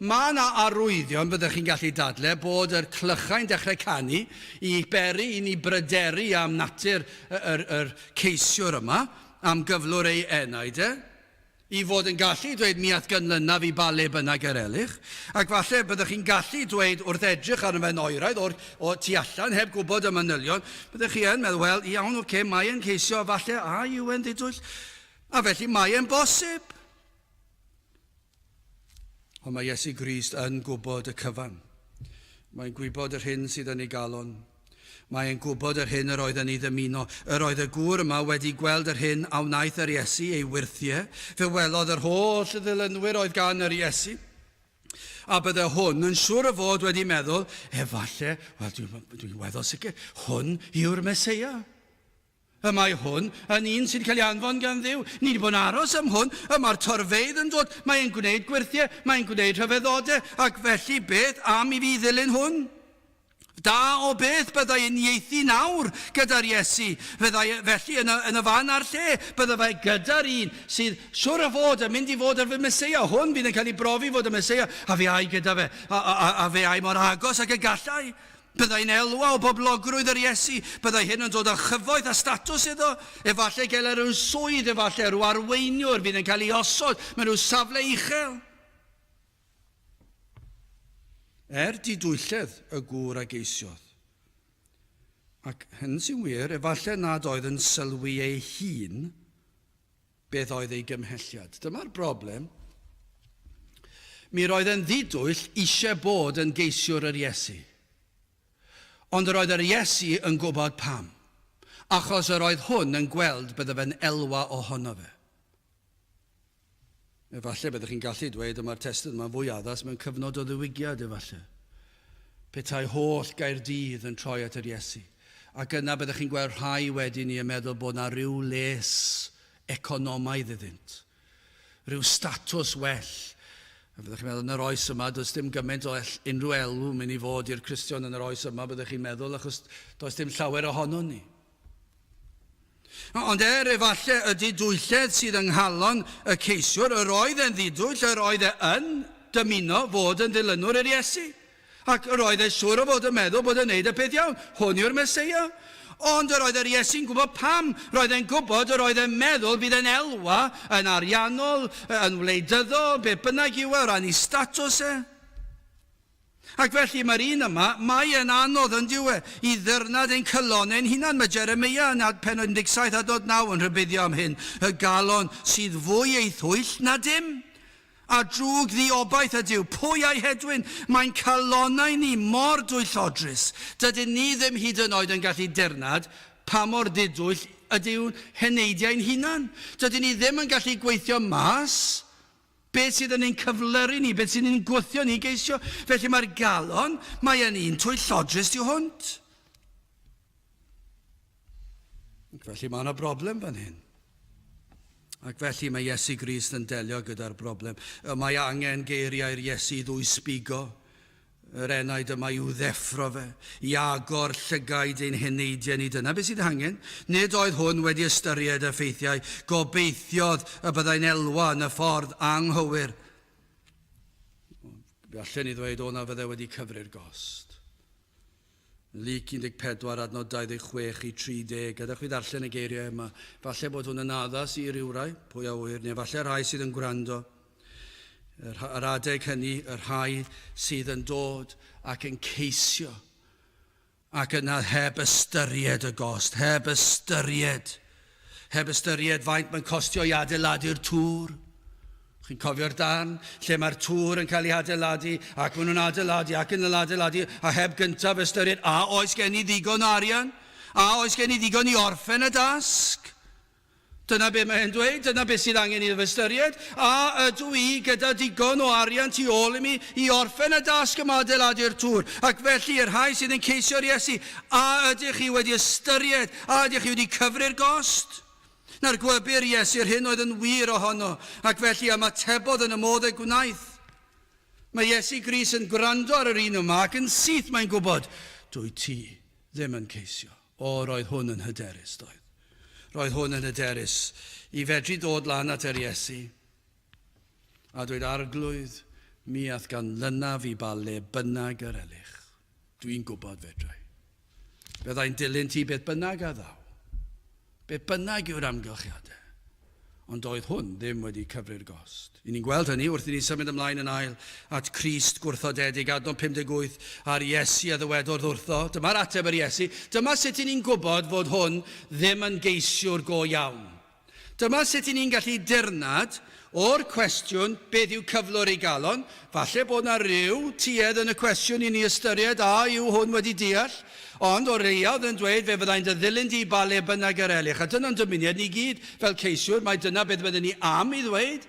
Mae yna arwyddion, byddech chi'n gallu dadle, bod yr clychau'n dechrau canu i beri i ni bryderu am natur yr, yr, yr ceisiwr yma, am gyflwr ei enaid e. I fod yn gallu dweud mi a'th gynlynaf i ba le bynnag yr elych, ac falle byddech chi'n gallu dweud wrth edrych arno fe'n oeraidd o'r o tu allan, heb gwybod y manylion, byddech chi yn meddwl, wel, iawn, oce, okay, mae e'n ceisio, falle, a yw e'n ddidwyll? A felly mae e'n bosib. Ond mae Iesu Grist yn gwybod y cyfan. Mae'n gwybod yr hyn sydd yn ei galon. Mae e'n gwybod yr hyn yr oedd yn ei ddymuno. Yr oedd y gŵr yma wedi gweld yr hyn a wnaeth yr Iesu, ei wyrthiau. Fe welodd yr holl ddilynwyr oedd gan yr Iesu. A bydde hwn yn siŵr o fod wedi meddwl, efalle, wel dwi'n dwi weddol sicr, hwn yw'r Meseia. Y mae hwn yn un sy'n cael ei anfon gan Dduw. Ni wedi bod yn aros am hwn. Y mae'r torfeydd yn dod. Mae e'n gwneud gwyrthiau, mae'n gwneud rhyfeddodau, ac felly beth am i fi ddilyn hwn? Da o beth byddai uniaethu nawr gyda'r Iesu. Fyddai felly yn y, yn y fan a'r lle. Bydda fe gyda'r un sydd siwr o fod yn mynd i fod ar fy Meseia. Hwn fydd yn cael ei brofi fod y Meseia, a fe ai gyda fe, a, a, a, a fe ai mor agos ag y gallai. Byddai'n elwa o boblogrwydd yr Iesu. Byddai hyn yn dod â chyfoeth a statws iddo. Efallai gael rhyw swydd, efallai rhyw arweiniwr fydd yn cael ei osod mewn rhyw safle uchel. Er didwylledd y gŵr a geisiodd. Ac hyn sy'n wir, efallai nad oedd yn sylwi ei hun beth oedd ei gymhelliad. Dyma'r broblem. Mi roedd e'n ddidwyll eisiau bod yn geisiwr yr Iesu. Ond yr oedd yr Iesu yn gwybod pam. Achos yr oedd hwn yn gweld bydde fe'n elwa ohono fe. Efallai byddwch chi'n gallu dweud y mae'r testun yma'n fwy addas mewn cyfnod o ddiwygiad, efallai. Petai holl Gaerdydd yn troi at yr Iesu, ac yna byddwch chi'n gweld rhai wedyn ni yn meddwl bod 'na ryw les economaidd iddynt, rhyw statws well. A byddwch chi'n meddwl, yn yr oes yma, does dim gymaint o unrhyw elw mynd i fod i'r Cristion yn yr oes yma, byddwch chi'n meddwl, achos does dim llawer ohonon ni. Ond er efallai y didwylledd sydd yng nghalon y ceisiwr, yr oedd e'n ddidwyll, yr oedd e yn dymuno fod yn ddilynwr i'r Iesu. Ac yr oedd e siŵr o fod yn meddwl bod e'n neud y peth iawn. Hwn yw'r Meseia. Ond yr oedd yr Iesu'n gwybod pam. Roedd e'n gwybod yr oedd e'n meddwl bydd e'n elwa yn ariannol, yn wleidyddol, beth bynnag yw e, o ran ei statws e. Ac felly mae'r un yma, mae e'n anodd, yn dyw e, i ddirnad ein calonnau ein hunan. Mae Jeremeia yn pennod 17 adnod 9 yn rhybuddio am hyn, y galon sydd fwy ei thwyll na dim. A drwg ddiobaith ydyw, pwy a'i hedwyn? Mae'n calonnau ni mor dwyllodrus. Dydyn ni ddim hyd yn oed yn gallu dirnad pa mor ddidwyll ydyw'n heneidiau'n hunan. Dydyn ni ddim yn gallu gweithio mas Beth sydd yn ein cyflyru ni, beth sy'n ein gwthio ni i geisio. Felly mae'r galon, mae e'n un twyllodrus tu hwnt. Ac felly mae yna broblem fan hyn. Ac felly mae Iesu Grist yn delio gyda'r broblem. Y mae angen geiriau'r Iesu i ddwysbigo Yr enaid yma i'w ddeffro fe, i agor llygaid ein heneidiau ni. Dyna beth sydd angen. Nid oedd hwn wedi ystyried y ffeithiau. Gobeithiodd y byddai'n elwa yn y ffordd anghywir. Fe allen ni ddweud o na fydde wedi cyfri'r gost. Luc 14 adnod 26 i 30. Gadewch fi ddarllen y geiriau yma. Falle bod hwn yn addas i rywrai, pwy a ŵyr, neu falle rhai sydd yn gwrando. Yr, yr adeg hynny, y rhai sydd yn dod ac yn ceisio, ac yna heb ystyried y gost, heb ystyried, heb ystyried faint mae'n costio i adeiladu'r tŵr. Chi'n cofio'r darn lle mae'r tŵr yn cael ei adeiladu ac maen nhw'n adeiladu ac yn adeiladu a heb gyntaf ystyried a oes gen i ddigon o arian? A oes gen i ddigon i orffen y dasg? Dyna be mae'n dweud, dyna beth sydd angen iddo fe ystyried. A ydw i gyda digon o arian tu ôl i mi i orffen y dasg yma adeiladu'r tŵr? Ac felly, i'r rhai sydd yn ceisio'r Iesu, a ydych chi wedi ystyried, a ydych chi wedi cyfri'r gost? Na'r gwybir Iesu'r hyn oedd yn wir ohono, ac felly ymatebodd yn y modd y gwnaeth. Mae Iesu Grist yn gwrando ar yr un yma ac yn syth mae'n gwybod, dwyt ti ddim yn ceisio. O, roedd hwn yn hyderus, doedd. Roedd hwn yn hyderus i fedru dod lan at yr Iesu a dweud, Arglwydd, mi a'th ganlynaf i ba le bynnag yr elych. Dwi'n gwybod fedrai. Byddai'n dilyn ti beth bynnag a ddaw. Beth bynnag yw'r amgylchiadau. Ond doedd hwn ddim wedi cyfri'r gost. I ni'n gweld hynny wrth i ni symud ymlaen yn ail at Crist gwrthodedig, adnod 58, a'r Iesu a ddywedodd wrtho. Dyma'r ateb yr Iesu. Dyma sut i ni'n gwybod fod hwn ddim yn geisiwr go iawn. Dyma sut 'y ni'n gallu dirnad o'r cwestiwn beth yw cyflwr ei galon. Falle bod 'na ryw tuedd yn y cwestiwn i ni ystyried a yw hwn wedi deall, ond o leia oedd yn dweud fe fyddai'n dy ddilyn di i ba le bynnag yr elych. A dyna'n dymuniad ni gyd fel ceisiwr, mai dyna beth fydden ni am ei ddweud.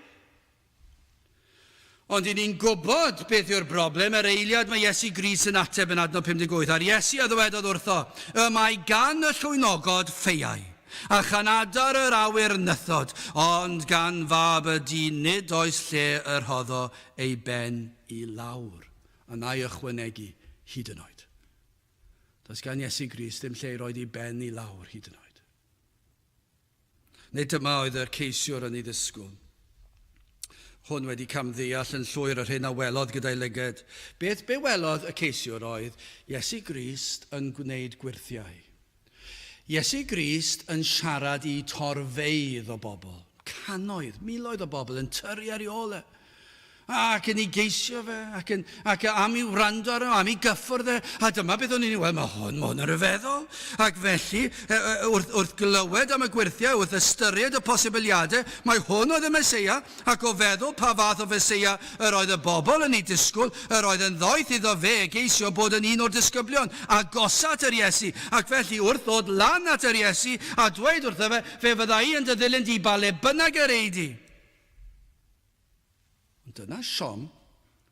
Ond i ni'n gwybod beth yw'r broblem, yr eiliad mae Iesu Grist yn ateb yn adnod 58, a'r Iesu a ddywedodd wrtho, Y mae gan y llwynogod ffeiau, a chan adar yr awyr nythod, ond gan fab y dyn nid oes lle y rhoddo ei ben i lawr. A na i ychwanegu, hyd yn oed. Does gan Iesu Grist ddim lle i roed ei ben i lawr, hyd yn oed. Nid dyma oedd y ceisiwr yn ei ddisgwyl. Hwn wedi camddeall yn llwyr yr hyn a welodd gyda'i lyged. Beth be welodd y ceisiwr oedd Iesu Grist yn gwneud gwyrthiau. Iesu Grist yn siarad i torfeydd o bobl, cannoedd, miloedd o bobl yn tyrru ar ei ôl e. Ac yn ei geisio fe, ac, yn, ac am i wrando arno, am i gyffwrdd e, a dyma beth o'n i'n ei weld, mae hwn, mae hwn yn rhyfeddol. Ac felly, e, e, wrth, wrth glywed am y gwyrthiau, wrth ystyried y posibiliadau, mae hwn oedd y Meseia, ac o feddwl pa fath o Feseia yr oedd y bobl yn ei disgwyl, yr oedd yn ddoeth iddo fe geisio bod yn un o'r disgyblion agosat yr Iesu. Ac felly, wrth ddod lan at yr Iesu a dweud wrtho fe, fe fydda i yn dy ddilyn di ba le bynnag yr ei di. Ond dyna siom,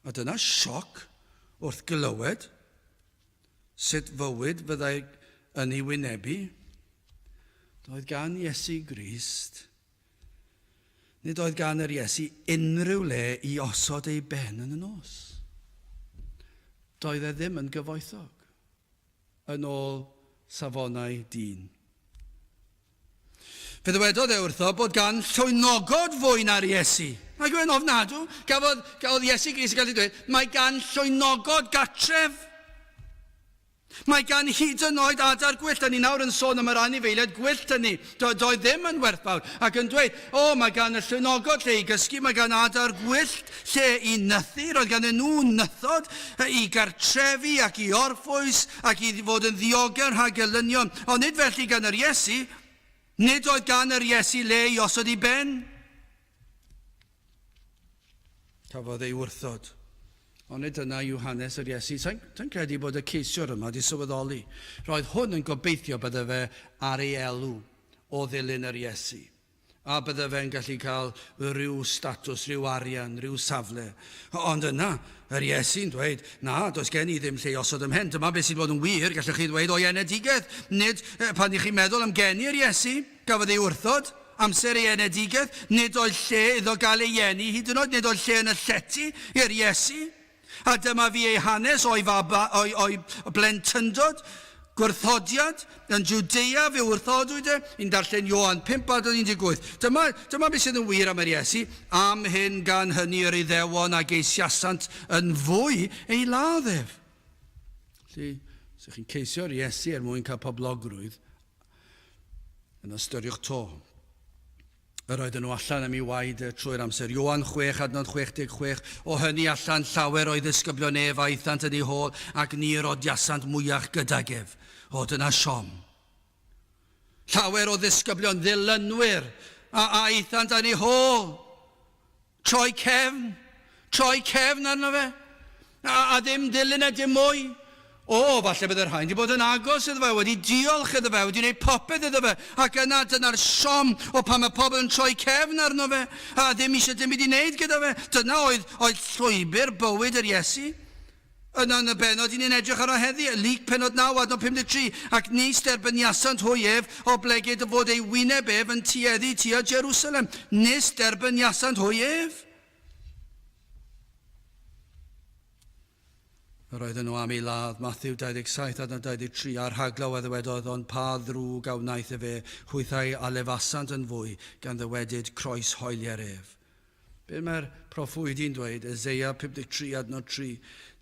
a dyna sioc wrth glywed sut fywyd fyddai yn ei wynebu. Doedd gan Iesu Grist, nid oedd gan yr Iesu unrhyw le i osod ei ben yn y nos. Doedd e ddim yn gyfoethog. yn ôl safonau dyn. Fe ddywedodd e wrtho bod gan llwynogod fwy na'r Iesu. Ac yn ofnadw, gafodd, gafodd Iesu Grist yn gallu dweud, mae gan llwynogod gatref. Mae gan hyd yn oed adar gwyllt, a ni nawr yn sôn am yr anifeiliaid gwyllt hynny, do, doedd ddim yn werthfawr, ac yn dweud, o, mae gan y llwynogod lle i gysgu, mae gan adar gwyllt Lle i nythu, roedd ganddyn nhw nythod i gartrefi ac i orffwys ac i fod yn ddiogel rhag gelynion, ond nid felly gan yr Iesu. Nid oedd gan yr Iesu le i osod ei ben. Cafodd ei wrthod. Ond nid dyna yw hanes yr Iesu. Sa'n sa credu bod y ceisiwr yma wedi sylweddoli. Roedd hwn yn gobeithio bydde fe ar ei elw o ddilyn yr Iesu. A bydde fe'n gallu cael rhyw statws, rhyw arian, rhyw safle. Ond yna, yr Iesu'n dweud, na, does gen i ddim lle i osod ym mhen. Dyma beth sydd bod yn wir, gallwch chi ddweud, o'i enedigaeth. Nid, pan ych chi'n meddwl am geni'r Iesu, gafodd ei wrthod, amser ei enedigaeth, nid oedd lle iddo gael ei eni hyd yn oed, nid oedd lle yn y llety i'r Iesu. A dyma fi ei hanes o'i faba, o'i, o'i blentyndod, gwrthodiad, yn Jwdea fe wrthodwyd e, i'n darllen Ioan 5 adnod 18. Dyma, dyma beth sydd yn wir am yr Iesu, am hyn gan hynny yr Iddewon a geisiasant yn fwy ei ladd ef. Felly, os ydych chi'n ceisio'r Iesu er mwyn cael poblogrwydd, yn ystyriwch to. Yr oedden nhw allan am ei waed e trwy'r amser. Ioan 6, adnod 66, O hynny allan llawer o'i ddisgyblion ef a aethant yn ei hôl, ac ni rodiasant mwyach gydag ef. O, dyna siom. Llawer o ddisgyblion ddilynwyr a aethant yn ei hôl. Troi cefn. Troi cefn arno fe. A, a ddim dilyn e dim mwy. O, falle bydd y rhain wedi bod yn agos iddo fe, wedi diolch iddo fe, wedi gwneud popeth iddo fe, ac yna dyna'r siom o pan mae pobl yn troi cefn arno fe, a ddim eisiau dim byd i wneud gyda fe. Dyna oedd, oedd llwybr bywyd yr Iesu. Yna yn y bennod i ni'n edrych arno heddi, Luc pennod 9 adnod 53, ac nis derbyniasant hwy ef, oblegid fod ei wyneb ef yn tueddu tua Jerusalem. Nis derbyniasant hwy ef. Yr oedden nhw am ei ladd, Mathew 27 adnod 23, a'r rhaglaw a ddywedodd, ond pa ddrwg a wnaeth efe, hwythau a lefasant yn fwy, gan ddywedyd, Croes hoelier ef. Be mae'r proffwydi'n dweud, Eseia 53 adnod 3,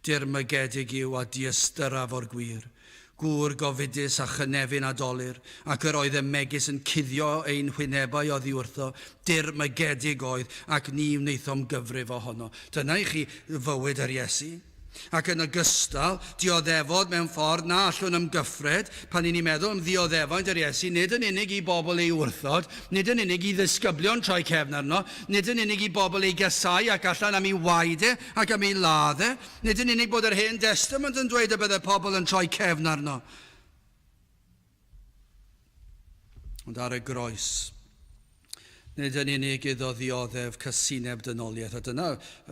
Dirmygedig yw a diystyraf o'r gwir, gŵr gofidus a chynefin a dolur, ac yr oedd e megis yn cuddio ein hwynebau oddi wrtho, dirmygedig oedd, ac ni wnaethom gyfrif ohono. Dyna i chi fywyd yr Iesu. Ac yn ogystal, dioddefodd mewn ffordd na allwn ymgyffred, pan i ni'n meddwl am ddioddefaint yr Iesu, nid yn unig i bobl ei wrthod, nid yn unig i ddisgyblion troi cefn arno, nid yn unig i bobl ei gasáu ac allan am ei waed e ac am ei ladd e, nid yn unig bod yr Hen Destament yn dweud y bydde pobl yn troi cefn arno, ond ar y groes. Nid yn unig iddo ddioddef casineb dynoliaeth, a dyna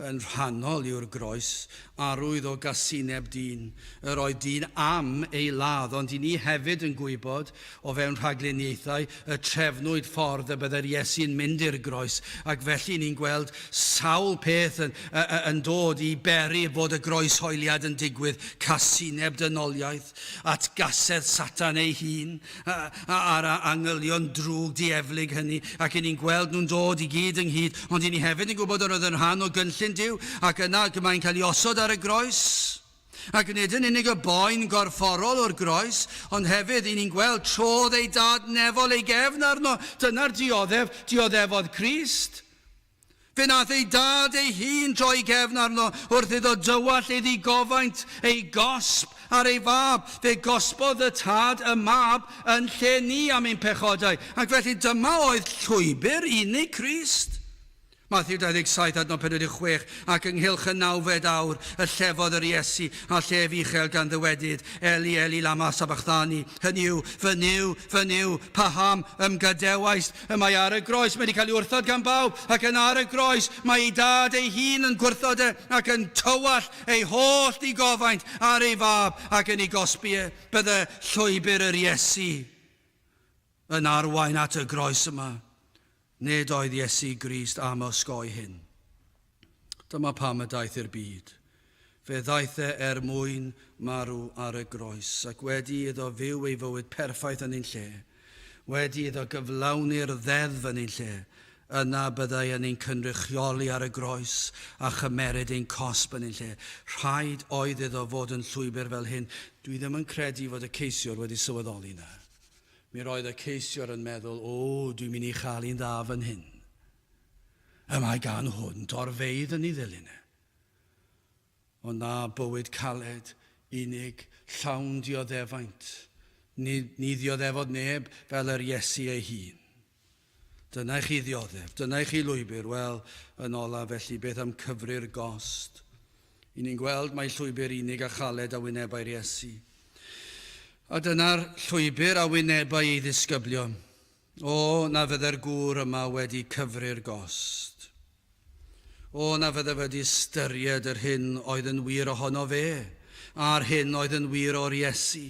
yn rhannol yw'r groes, arwydd o gasineb dyn. Yr oedd dyn am ei ladd, ond i ni hefyd yn gwybod, o fewn rhagluniaethau, y trefnwyd ffordd y byddai'r Iesu'n mynd i'r groes, ac felly ni'n gweld sawl peth yn, yn dod i beri fod y groeshoeliad yn digwydd, casineb dynoliaeth, atgasedd Satan ei hun, a'r angylion drwg dieflig hynny, ac 'y ni'n gweld nhw'n dod i gyd ynghyd, ond 'y ni hefyd yn gwybod yr oedd yn rhan o gynllun Duw, ac yna mae'n cael ei osod ar y groes. Ac nid yn unig y boen gorfforol o'r groes, ond hefyd 'y ni'n gweld trodd ei dad nefol ei gefn arno. Dyna'r dioddef, dioddefodd Crist. Fe wnaeth ei dad ei hun droi gefn arno wrth iddo dywallt ei ddigofaint, ei gosb, ar ei fab. Fe gosbodd y tad y mab yn lle ni am ein pechodau. Ac felly dyma oedd llwybr unig Crist. Mathew 27 adnod 46, Ac ynghylch y nawfed awr y llefodd yr Iesu â llef uchel gan ddywedyd, Eli, Eli, lama sabachthani, hynny yw, Fy Nuw, fy Nuw, paham y'm gadewaist? Y mae ar y groes, mae wedi cael ei wrthod gan bawb, ac yna ar y groes, mae ei dad ei hun yn gwrthod e, ac yn tywallt ei holl ddigofaint ar ei fab, ac yn ei gosbi e. Bydde llwybr yr Iesu yn arwain at y groes yma. Nid oedd Iesu Grist am osgoi hyn. Dyma pam y daeth i'r byd. Fe ddaeth e er mwyn marw ar y groes, ac wedi iddo fyw ei fywyd perffaith yn ein lle, wedi iddo gyflawni'r ddeddf yn ein lle, yna byddai yn ein cynrychioli ar y groes a chymeryd ein cosb yn ein lle. Rhaid oedd iddo fod yn llwybr fel hyn. Dwi ddim yn credu fod y ceisiwr wedi sylweddoli 'na. Mi roedd y ceisiwr yn meddwl, O, dwi'n mynd i chael un dda fan hyn. Y mae gan hwn dorfeydd yn ei ddilyn e. Ond na bywyd caled, unig, llawn dioddefaint. Ni, ni ddioddefodd neb fel yr Iesu ei hun. Dyna i chi ddioddef, dyna i chi lwybr. Wel, yn olaf felly, beth am cyfri'r gost? I ni'n gweld mai llwybr unig a chaled a wynebai'r Iesu. A dyna'r llwybr a wynebai ei ddisgyblion. O, na fydde'r gŵr yma wedi cyfri'r gost. O, na fydde wedi ystyried yr hyn oedd yn wir ohono fe, a'r hyn oedd yn wir o'r Iesu.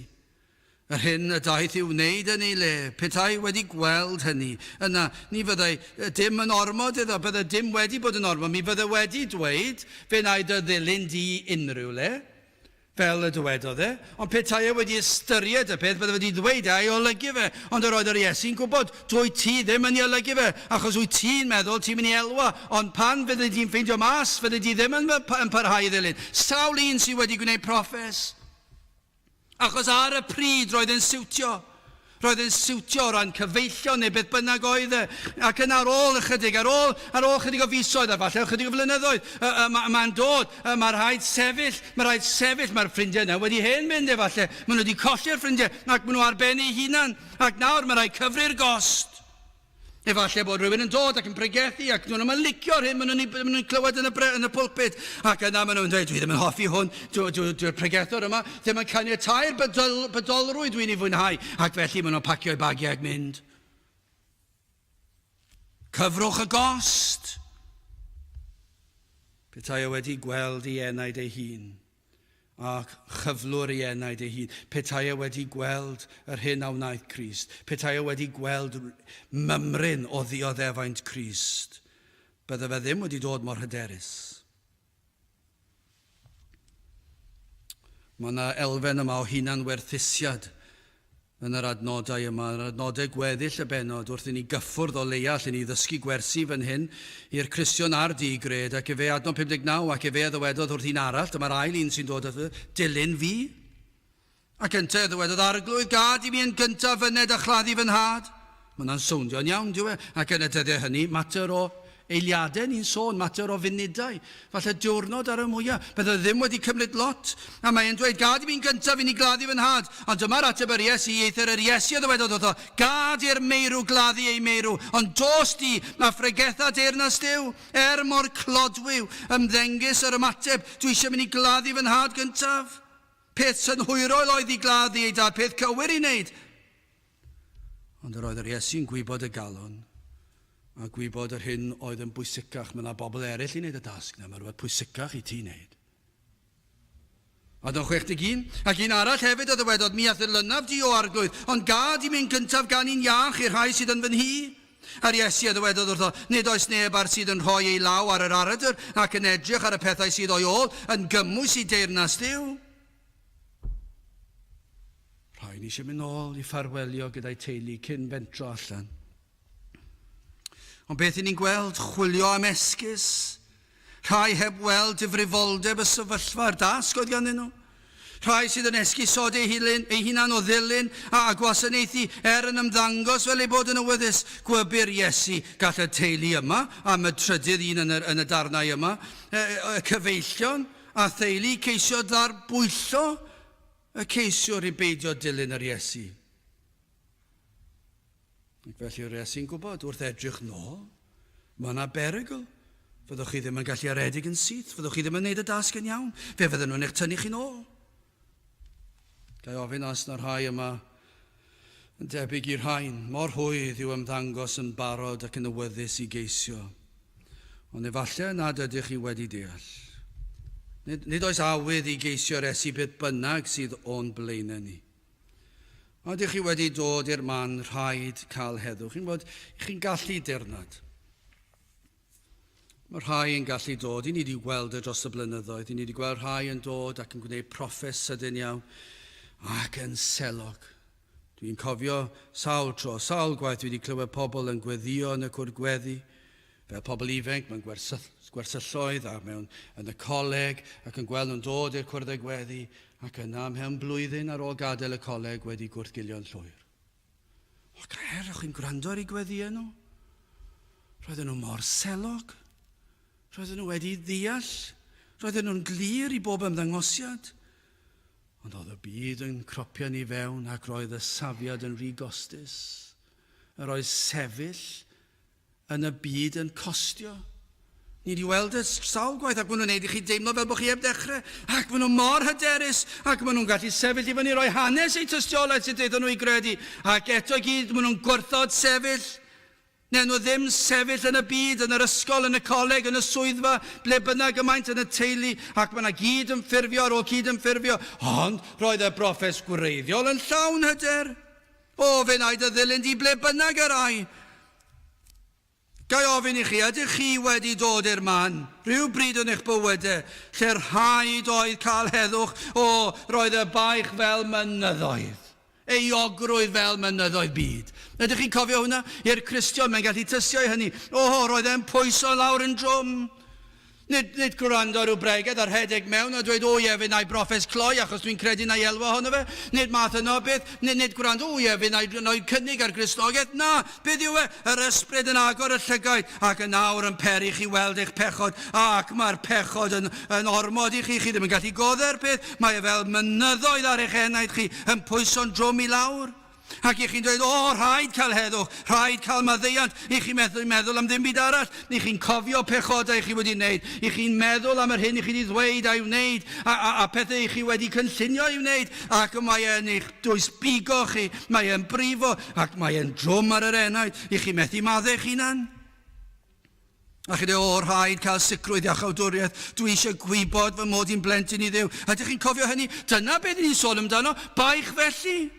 Yr hyn y daeth i'w wneud yn ei le, petai wedi gweld hynny, yna, ni fyddai dim yn ormod iddo, bydde dim wedi bod yn ormod, mi fydde wedi dweud, fe wna i dy ddilyn di unrhyw le, fel y dywedodd e, ond petai e wedi ystyried y peth, bydde wedi dweud e a'i olygu fe, ond yr oedd yr Iesu'n gwybod, dwyt ti ddim yn ei olygu fe, achos wyt ti'n meddwl ti'n mynd i elwa, ond pan fyddi di'n ffeindio mas, fyddi di ddim yn, yn parhau i ddilyn. Sawl un sydd wedi gwneud proffes? Achos ar y pryd roedd e'n siwtio. Roedd e'n siwtio o ran cyfeillion neu beth bynnag oedd e. Ac yna ar ôl ychydig, ar ôl, ar ôl ychydig o fisoedd, a falle ychydig o flynyddoedd, mae'n ma dod, mae rhaid sefyll, mae rhaid sefyll, mae'r ffrindiau yna wedi hen mynd efallai. Maen nhw wedi colli'r ffrindiau, ac maen nhw ar ben eu hunan. Ac nawr mae rhaid cyfri'r gost. Efallai bod rhywun yn dod ac yn pregethu ac nhw'n yn licio'r hyn maen nhw'n maen nhw clywed yn y, bre, yn y pulpit. Ac yna maen nhw'n dweud, dwi ddim yn hoffi hwn, dwi'n dwi, dwi pregethwr yma ddim yn caniatau'r bydol, bydolrwydd dwi'n ei fwynhau. Ac felly maen nhw'n pacio eu bagiau ac mynd. Cyfrwch y gost! Petai o wedi gweld ei enaid ei hun, a chyflwr ei enaid ei hun, petai e wedi gweld yr hyn a wnaeth Crist, petai e wedi gweld mymryn o ddioddefaint Crist, bydde fe ddim wedi dod mor hyderus. Mae yna elfen yma o hunan-werthusiad yn yr adnodau yma, yn yr adnodau gweddill y bennod, wrth i ni gyffwrdd o leia lle ni ddysgu gwersi fan hyn i'r Cristion a'r di-gred, ac efe, adnod 59, ac efe a ddywedodd wrth un arall, dyma'r ail un sy'n dod at dilyn fi. Ac yntau a ddywedodd, Arglwydd, gad i mi yn gyntaf fyned a chladdu fy nhad. Mae hwnna'n sowndio'n iawn, dyw e? Ac yn y dyddiau hynny, mater o eiliadau ni'n sôn, mater o funudau, falle diwrnod ar y mwyaf. Bydde ddim wedi cymryd lot. A mae e'n dweud, gad i mi'n gyntaf i ni gladdu fy nhad. Ond dyma'r ateb yr Iesu, eithr yr Iesu a ddywedodd wrtho, gad i'r meirw gladdu eu meirw, ond dos di, a phregetha deyrnas Duw. Er mor clodwiw, ymddengys yr ymateb, dwi eisiau mynd i gladdu fy nhad gyntaf. Peth synhwyrol oedd i gladdu ei dad, peth cywir i wneud. Ond yr oedd yr Iesu'n gwybod y galon. A gwybod yr hyn oedd yn bwysicach, mae yna bobl eraill i wneud y dasg na, mae rhywbeth pwysicach i ti wneud. Adnod 61, Ac un arall hefyd a ddywedodd, Mi a'th ddilynaf di, O Arglwydd, ond gad i mi'n gyntaf ganu'n iach i'r rhai sydd yn fy nhŷ. A'r Iesu a ddywedodd wrtho, Nid oes neb ar sydd yn rhoi ei law ar yr aradr ac yn edrych ar y pethau sydd o'i ôl, yn gymwys i deyrnas Dduw. Rhaid ni eisiau mynd nôl i ffarwelio gyda'i teulu cyn fentro allan. Ond beth i ni'n gweld? Chwilio am esgus. Rhai heb weld difrifoldeb y sefyllfa a'r dasg oedd ganddyn nhw. Rhai sydd yn esgusod eu hulun, eu hunan o ddilyn a, a gwasanaethu er yn ymddangos fel eu bod yn awyddus. Gwybyr Iesu, gall y teulu yma, am y trydydd un yn y, yn y darnau yma, y, y cyfeillion a theulu ceisio ddarbwyllo y ceisiwr i beidio dilyn yr Iesu. Ac felly yr Iesu'n gwybod, wrth edrych nôl, mae yna berygl. Fyddwch chi ddim yn gallu aredig yn syth, fyddwch chi ddim yn gwneud y dasg yn iawn, fe fydden nhw'n eich tynnu chi'n ôl. Ga i ofyn os na rhai yma yn debyg i'r rhain, mor rhwydd yw ymddangos yn barod ac yn awyddus i geisio. Ond efallai nad ydych chi wedi deall. Nid, nid oes awydd i geisio'r Iesu beth bynnag sydd o'n blaenau ni. A ydych chi wedi dod i'r man rhaid cael heddwch? Chi'n gwybod, chi'n gallu dirnad. Mae rhai yn gallu dod, i ni wedi gweld e dros y blynyddoedd, i ni wedi gweld rhai yn dod ac yn gwneud proffes sydyn iawn ac yn selog. Dwi'n cofio sawl tro, sawl gwaith dwi wedi clywed pobl yn gweddio yn y cwrdd gweddi, fel pobl ifanc mewn gwersylloedd a mewn yn y coleg ac yn gweld nhw'n dod i'r cwrdd gweddi ac yna mewn blwyddyn ar ôl gadael y coleg wedi gwrthgilio'n llwyr. O, gair, o'ch chi'n gwrando ar eu gweddïau nhw? Roedden nhw mor selog. Roedden nhw wedi ddeall. Roedden nhw'n glir i bob ymddangosiad. Ond oedd y byd yn cropian i fewn ac roedd y safiad yn rhy gostus. Yr oedd sefyll yn y byd yn costio. Ni wedi weld y sawl gwaith ac maen nhw'n neud i chi deimlo fel bod chi heb ddechrau ac maen nhw mor hyderus ac maen nhw'n gallu sefyll i fyny roi hanes eu tystiolaeth sut aethon nhw i gredu ac eto i gyd maen nhw'n gwrthod sefyll. Neu nhw ddim sefyll yn y byd, yn yr ysgol, yn y coleg, yn y swyddfa, ble bynnag y maent yn y teulu ac mae yna gyd yn ffurfio ar ôl cyd yn ffurfio. Ond roedd y broffes gwreiddiol yn llawn hyder. O, fe wna i dy ddilyn di ble bynnag yr ai. Ga i ofyn i chi, ydych chi wedi dod i'r man, rhyw bryd yn eich bywydau, lle rhaid oedd cael heddwch? O, roedd y baich fel mynyddoedd, euogrwydd fel mynyddoedd byd. Ydych chi'n cofio hwnna? I'r Cristion, mae'n gallu tystio i hynny. O, roedd e'n pwyso lawr yn drwm. Nid, nid gwrando ar ryw bregeth a rhedeg mewn a dweud, o ie, fe wna i broffes cloi achos dwi'n credu na i elwa ohono fe. Nid math yno o beth. Nid, nid gwrando, o ie, fe wna i roi cynnig ar Gristnogaeth. Na, beth yw e? Yr ysbryd yn agor y llygaid ac yn awr yn peri chi weld eich pechod ac mae'r pechod yn, yn ormod i chi. Chi ddim yn gallu godde'r peth. Mae e fel mynyddoedd ar eich enaid chi yn pwyso'n drwm i lawr. Ac i chi'n dweud, o, rhaid cael heddwch, rhaid cael maddeuant, i chi'n methu meddwl am ddim byd arall, i chi'n cofio pechodau i chi wedi wneud, i chi'n meddwl am yr hyn i chi wedi ddweud a'i wneud, a, a, a pethau i chi wedi cynllunio i wneud, ac mae e'n eich dwysbigo chi, mae e'n brifo, ac mae e'n drwm ar yr enaid, i chi methu maddau eich hunan. A chi dweud, o, rhaid cael sicrwydd iachawdwriaeth. Dwi eisiau gwybod fy mod i'n blentyn i Dduw. Ydych chi'n cofio hynny? Dyna beth ni'n sôn amdano, baich felly.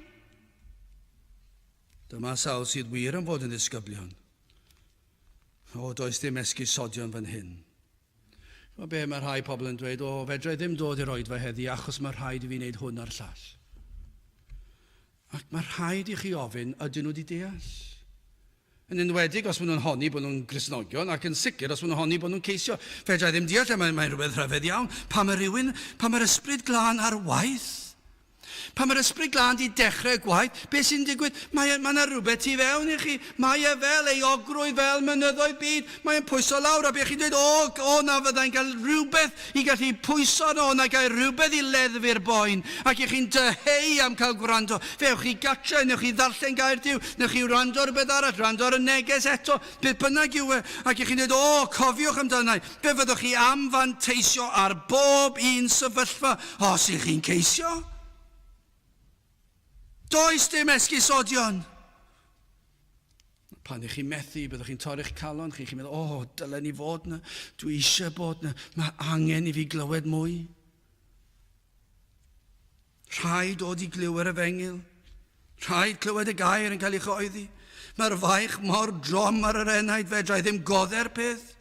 Dyma sawl sydd wir am fod yn ddisgyblion. O, does dim esgusodion fan hyn. Mae be mae rhai pobl yn dweud, o, fedra i ddim dod i'r oedfa heddi achos mae rhaid i fi wneud hwn a'r llall. Ac mae rhaid i chi ofyn, ydyn nhw wedi deall? Yn enwedig os maen nhw'n honni bod nhw'n Gristnogion, ac yn sicr os maen nhw'n honni bod nhw'n ceisio. Fedra i ddim deall e, mae'n mae rhywbeth rhyfedd iawn. Pa mae rhywun, pa mae'r ysbryd glân ar waith, pa mae'r ysbryd glân di dechrau gwaith, beth sy'n digwydd? Mae e, mae yna rhywbeth tu fewn i chi. Mae e fel euogrwydd, fel mynyddoedd byd. Mae'n pwyso lawr, a be chi'n dweud, o, o, na fyddai'n cael rhywbeth i gallu pwyso arno, o, na gael rhywbeth i leddfu'r boen, ac i chi'n dyheu am cael gwrando. Fe ewch chi gatre, newch chi ddarllen gair Duw, newch chi wrando ar rhywbeth arall, wrando ar y neges eto, beth bynnag yw e, ac i chi'n dweud, o, cofiwch amdana i. Fe fyddwch chi am fanteisio ar bob un sefyllfa os ych chi'n ceisio. Does dim esgusodion. Pan ych chi'n methu, byddwch chi'n torri'ch calon chi. Chi'n meddwl, o, oh, dylen ni fod yna. Dwi eisiau bod yna. Mae angen i fi glywed mwy. Rhaid dod i glyw yr efengyl. Rhaid clywed y gair yn cael ei chyhoeddi. Mae'r faich mor drom ar yr enaid, fedra i ddim godde'r peth.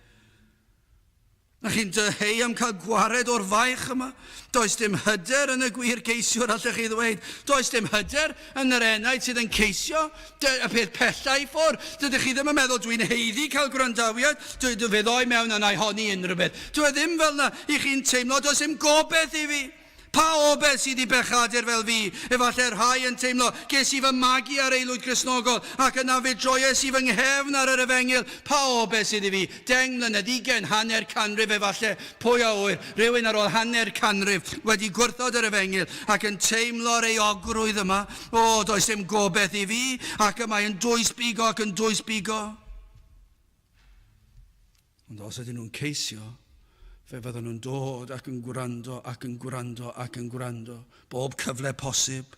Na chi'n dyheu am cael gwared o'r faich yma? Does dim hyder yn y gwir geisiwr, allech chi ddweud. Does dim hyder yn yr enaid sydd yn ceisio y peth pella i ffwrdd. Dydych chi ddim yn meddwl, dwi'n haeddu cael gwrandawiad, dwi, dwi, fe ddoi mewn a na i honni unrhyw beth. Dwi e ddim fel yna. I chi'n teimlo, does dim gobeith i fi. Pa obaith sydd i bechadur fel fi? Efallai rhai yn teimlo, Ges i fy magu ar aelwyd Gristnogol, ac yna fe droies i fy nghefn ar yr Efengyl. Pa obaith sydd i fi? Deng mlynedd, ugain, hanner canrif efallai, pwy a ŵyr, rhywun ar ôl hanner canrif wedi gwrthod yr Efengyl ac yn teimlo'r euogrwydd yma, O, does dim gobaith i fi, ac y mae yn dwys bigo ac yn dwys bigo. Ond os ydyn nhw'n ceisio, fe fyddan nhw'n dod ac yn gwrando ac yn gwrando ac yn gwrando, bob cyfle posib.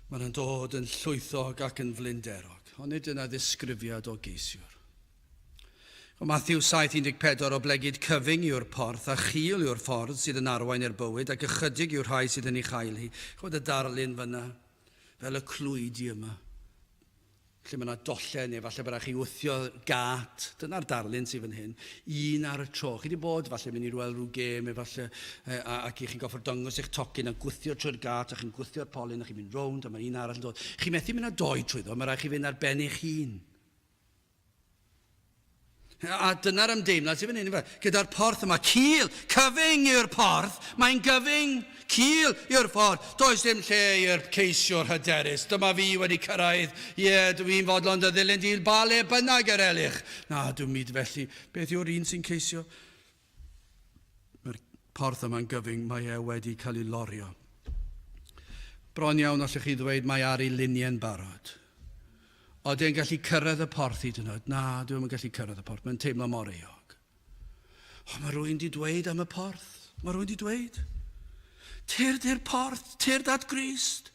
Maen nhw'n dod yn llwythog ac yn flinderog, ond nid dyna ddisgrifiad o geisiwr. O Matthew 7:14 Oblegid cyfyng yw'r porth a chul yw'r ffordd sydd yn arwain i'r bywyd ac ychydig yw'r rhai sydd yn ei chael hi. Chwed y darlun fyna, fel y clwydi yma. Lle mae yna dollau neu falle bod rhaid chi wthio gât. Dyna'r darlun sydd fan hyn. Un ar y tro. Chi wedi bod falle mynd i weld rhyw gêm efallai ac i chi'n goffod dangos eich tocyn a gwthio trwy'r gât a chi'n gwthio'r polyn a chi'n mynd rownd a mae un arall yn dod. Chi methu mynd â doi trwyddo, mae rhaid chi fynd ar ben eich hun. A dyna'r ymdeimlad sydd fan hyn, gyda'r porth yma. Cul, cyfyng yw'r porth, mae'n gyfyng. Cul yw'r ffordd. Does dim lle i'r ceisiwr hyderus. Dyma fi wedi cyrraedd. Ie, yeah, dw i'n fodlon dy ddilyn di ba le bynnag yr elych. Na, dwi'n myd felly. Beth yw'r un sy'n ceisio? Mae'r porth yma'n gyfyng, mae e wedi cael ei lorio. Bron iawn allwch chi ddweud mae ar ei luniau'n barod. Oedden e'n gallu cyrraedd y porth hyd yn oed? Na, dwi ddim yn gallu cyrraedd y porth. Mae'n teimlo mor euog. O, mae rhywun di dweud am y porth. Mae rhywun di dweud. Tyrd i'r porth, tyrd at Grist.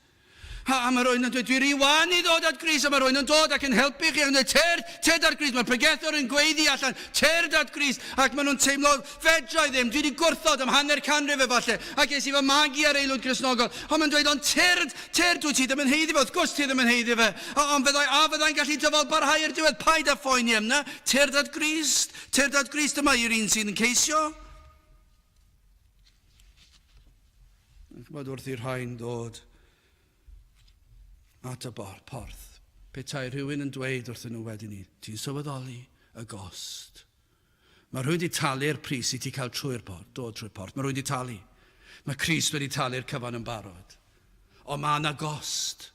A, a mae rhywun yn dweud, dwi rhy wan i ddod at Grist, a mae rhywun yn dod ac yn helpu chi, ac yn dweud, tyrd, tyrd at Grist. Mae'r pregethwr yn gweiddi allan, tyrd at Grist, ac maen nhw'n teimlo, fedra i ddim, dwi wedi gwrthod am hanner canrif efallai, ac es i fy magu ar aelwyd Gristnogol. Ond mae'n dweud, ond tyrd, tyrd, dwyt ti ddim yn haeddu fe, wrth gwrs ti ddim yn haeddu fe. Ond fyddai, a fyddai'n gallu dyfal barhau i'r diwedd, paid â phoeni am 'na, tyrd at Grist, tyrd at Grist, dyma i'r un sydd yn ceisio. Yn chymod wrth i'r rhain ddod at y porth, petai rhywun yn dweud wrthyn nhw wedyn ni, ti'n sylweddoli y gost. Mae rhywun wedi talu'r pris i ti cael trwy'r port, dod trwy'r porth. Mae rhywun wedi talu. Mae Crist wedi talu'r cyfan yn barod. Ond mae yna gost.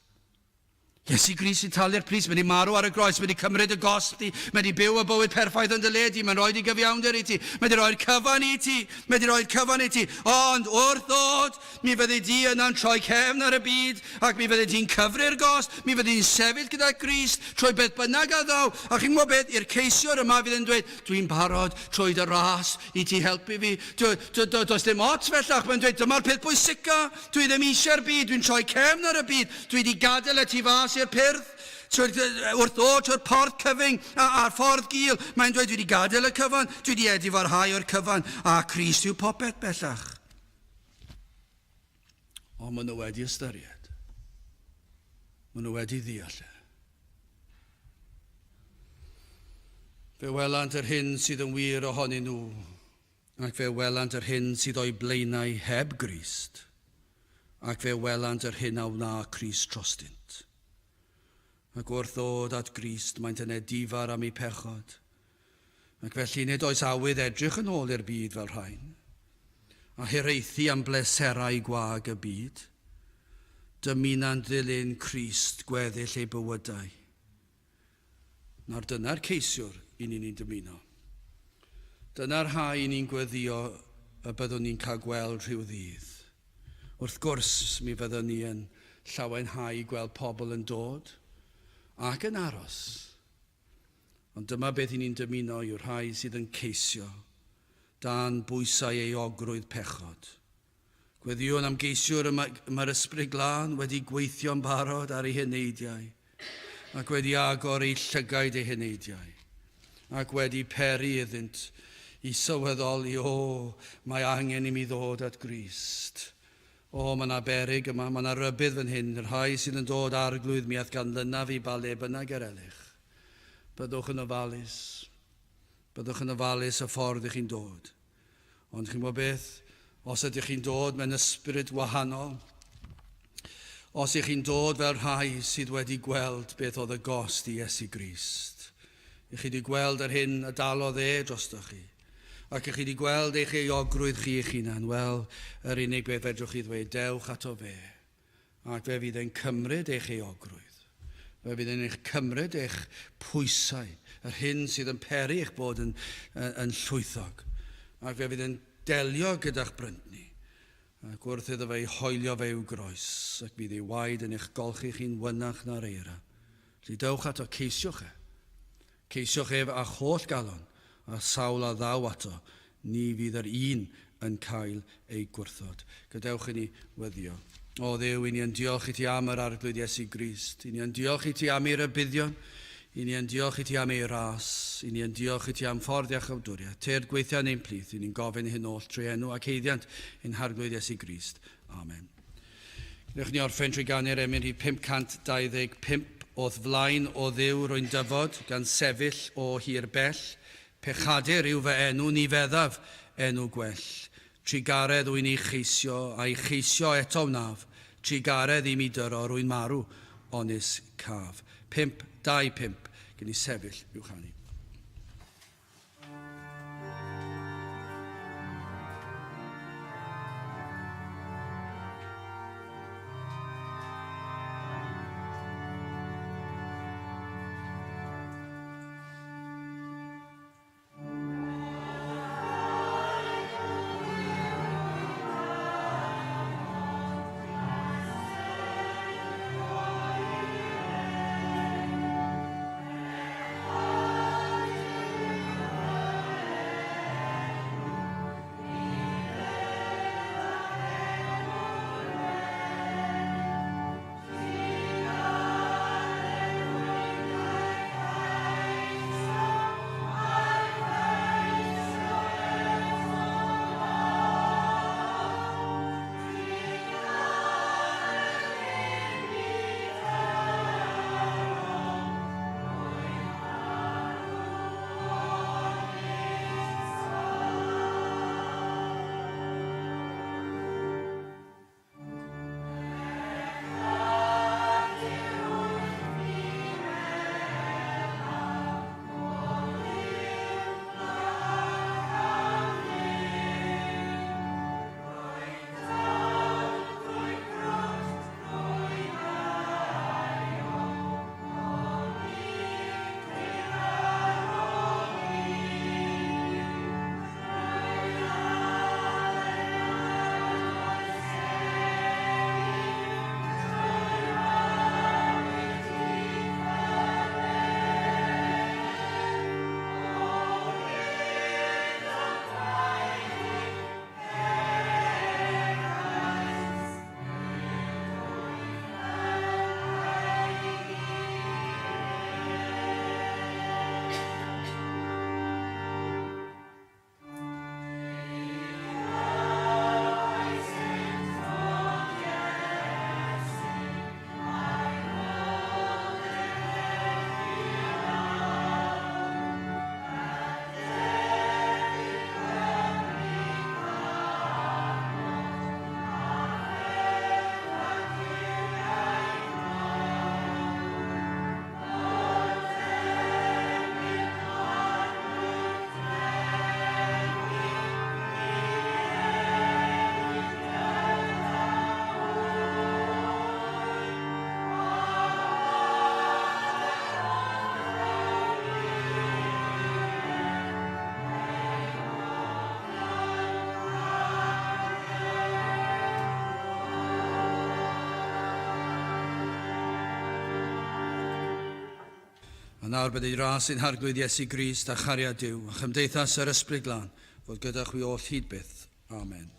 Iesu Grist 'di talu'r pris, mae 'di marw ar y groes, mae 'di cymryd y gosb di, mae 'di byw y bywyd perffaith yn dy le di, mae'n rhoi di gyfiawnder i ti, mae 'di rhoi'r cyfan i ti, mae 'di rhoi'r cyfan i ti. Ond wrth ddod, mi fyddi di yna'n troi cefn ar y byd, ac mi fyddi di'n cyfri'r gost, mi fyddi di'n sefyll gyda Grist trwy beth bynnag a ddaw. A chi'n gwybod beth, i'r ceisiwr yma fydd yn dweud, Dwi'n barod trwy dy ras i ti helpu fi. Does dim ots bellach. Mae'n dweud, dyma'r peth pwysica. Dwi ddim eisiau'r byd. Dwi'n troi cefn ar y byd. Dwi wedi gadael y tu fas i'r pyrth. Trwy'r, wrth ddod trwy'r porth cyfyng a'r ffordd gul, mae'n dweud, dwi wedi gadael y cyfan. Dwi wedi edifarhau o'r cyfan. A Crist yw popeth bellach. Ond maen nhw wedi ystyried. Maen nhw wedi ddeall e. Fe welant yr hyn sydd yn wir ohonyn nhw, ac fe welant yr hyn sydd o'u blaenau heb Grist, ac fe welant yr hyn a wna Crist trostynt. Ac wrth ddod at Grist, maent yn edifar am eu pechod, ac felly nid oes awydd edrych yn ôl i'r byd fel rhain, a hiraethu am bleserau gwag y byd. Dymunant ddilyn Crist gweddill eu bywydau. Nawr dyna'r ceisiwr i ni'n ni'n dymuno. Dyna'r rhai i ni'n gweddio y byddwn ni'n cael gweld rhyw ddydd. Wrth gwrs, mi fyddwn ni yn llawenhau gweld pobl yn dod ac yn aros. Ond dyma beth i ni'n dymuno yw'r rhai sydd yn ceisio, dan bwysau euogrwydd pechod. Gweddïwn am geisiwr y mae'r Ysbryd Glân wedi gweithio'n barod ar eu heneidiau, ac wedi agor eu llygaid eu heneidiau, ac wedi peri iddynt i sylweddoli, o, mae angen i mi ddod at Grist. O, mae yna beryg yma, mae yna rybudd fan hyn, y rhai sydd yn dod arglwydd mi a'th ganlynaf i ba le bynnag yr elych. Byddwch yn ofalus. Byddwch yn ofalus y ffordd i chi'n dod. Ond chi'n gwybod beth? Os ydych chi'n dod mewn ysbryd wahanol, os ych chi'n dod fel rhai sydd wedi gweld beth oedd y gost i Iesu Grist, ych chi wedi gweld yr hyn y dalodd e drostoch chi, ac ych chi wedi gweld eich euogrwydd chi eich hunan, wel, yr unig beth fedrwch chi ddweud, dewch ato fe. Ac fe fydd e'n cymryd eich euogrwydd. Fe fydd e'n eich cymryd eich pwysau, yr hyn sydd yn peri eich bod yn, yn, yn llwythog. Ac fe fydd e'n delio gyda'ch bryntni. Ac wrth iddo fe ei hoelio fe i'w groes, ac bydd ei waed yn eich golchi chi'n wynach na'r eira. Felly dewch ato, ceisiwch e. Ceisiwch ef â'ch holl galon, a'r sawl a ddaw ato, ni fydd yr un yn cael ei gwrthod. Gadewch i ni weddïo. O Dduw, i ni yn diolch i ti am yr Arglwydd Iesu Grist. I ni yn diolch i ti am ei rybuddion. I ni yn diolch i ti am ei ras. I ni yn diolch i ti am ffordd iachawdwriaeth. Tyrd gweithio yn ein plith. I ni'n gofyn hyn oll trwy enw ac haeddiant ein Harglwydd Iesu Grist. Amen. Gwnewch ni orffen trwy ganu'r emyn rhif 525, O'th flaen, O Dduw, rwy'n dyfod, gan sefyll o hir bell, Pechadur yw fy enw, ni feddaf enw gwell. Trugaredd wy'n ei cheisio, a'i cheisio eto wnaf, Trugaredd i mi dyro, rwy'n marw, onis caf. 5, 2, 5, gen i sefyll i'w chanu. A nawr bydd ei ras ein Harglwydd Iesu Grist a chariad Duw a chymdeithas yr Ysbryd Glân fod gyda chwi oll hyd byth. Amen.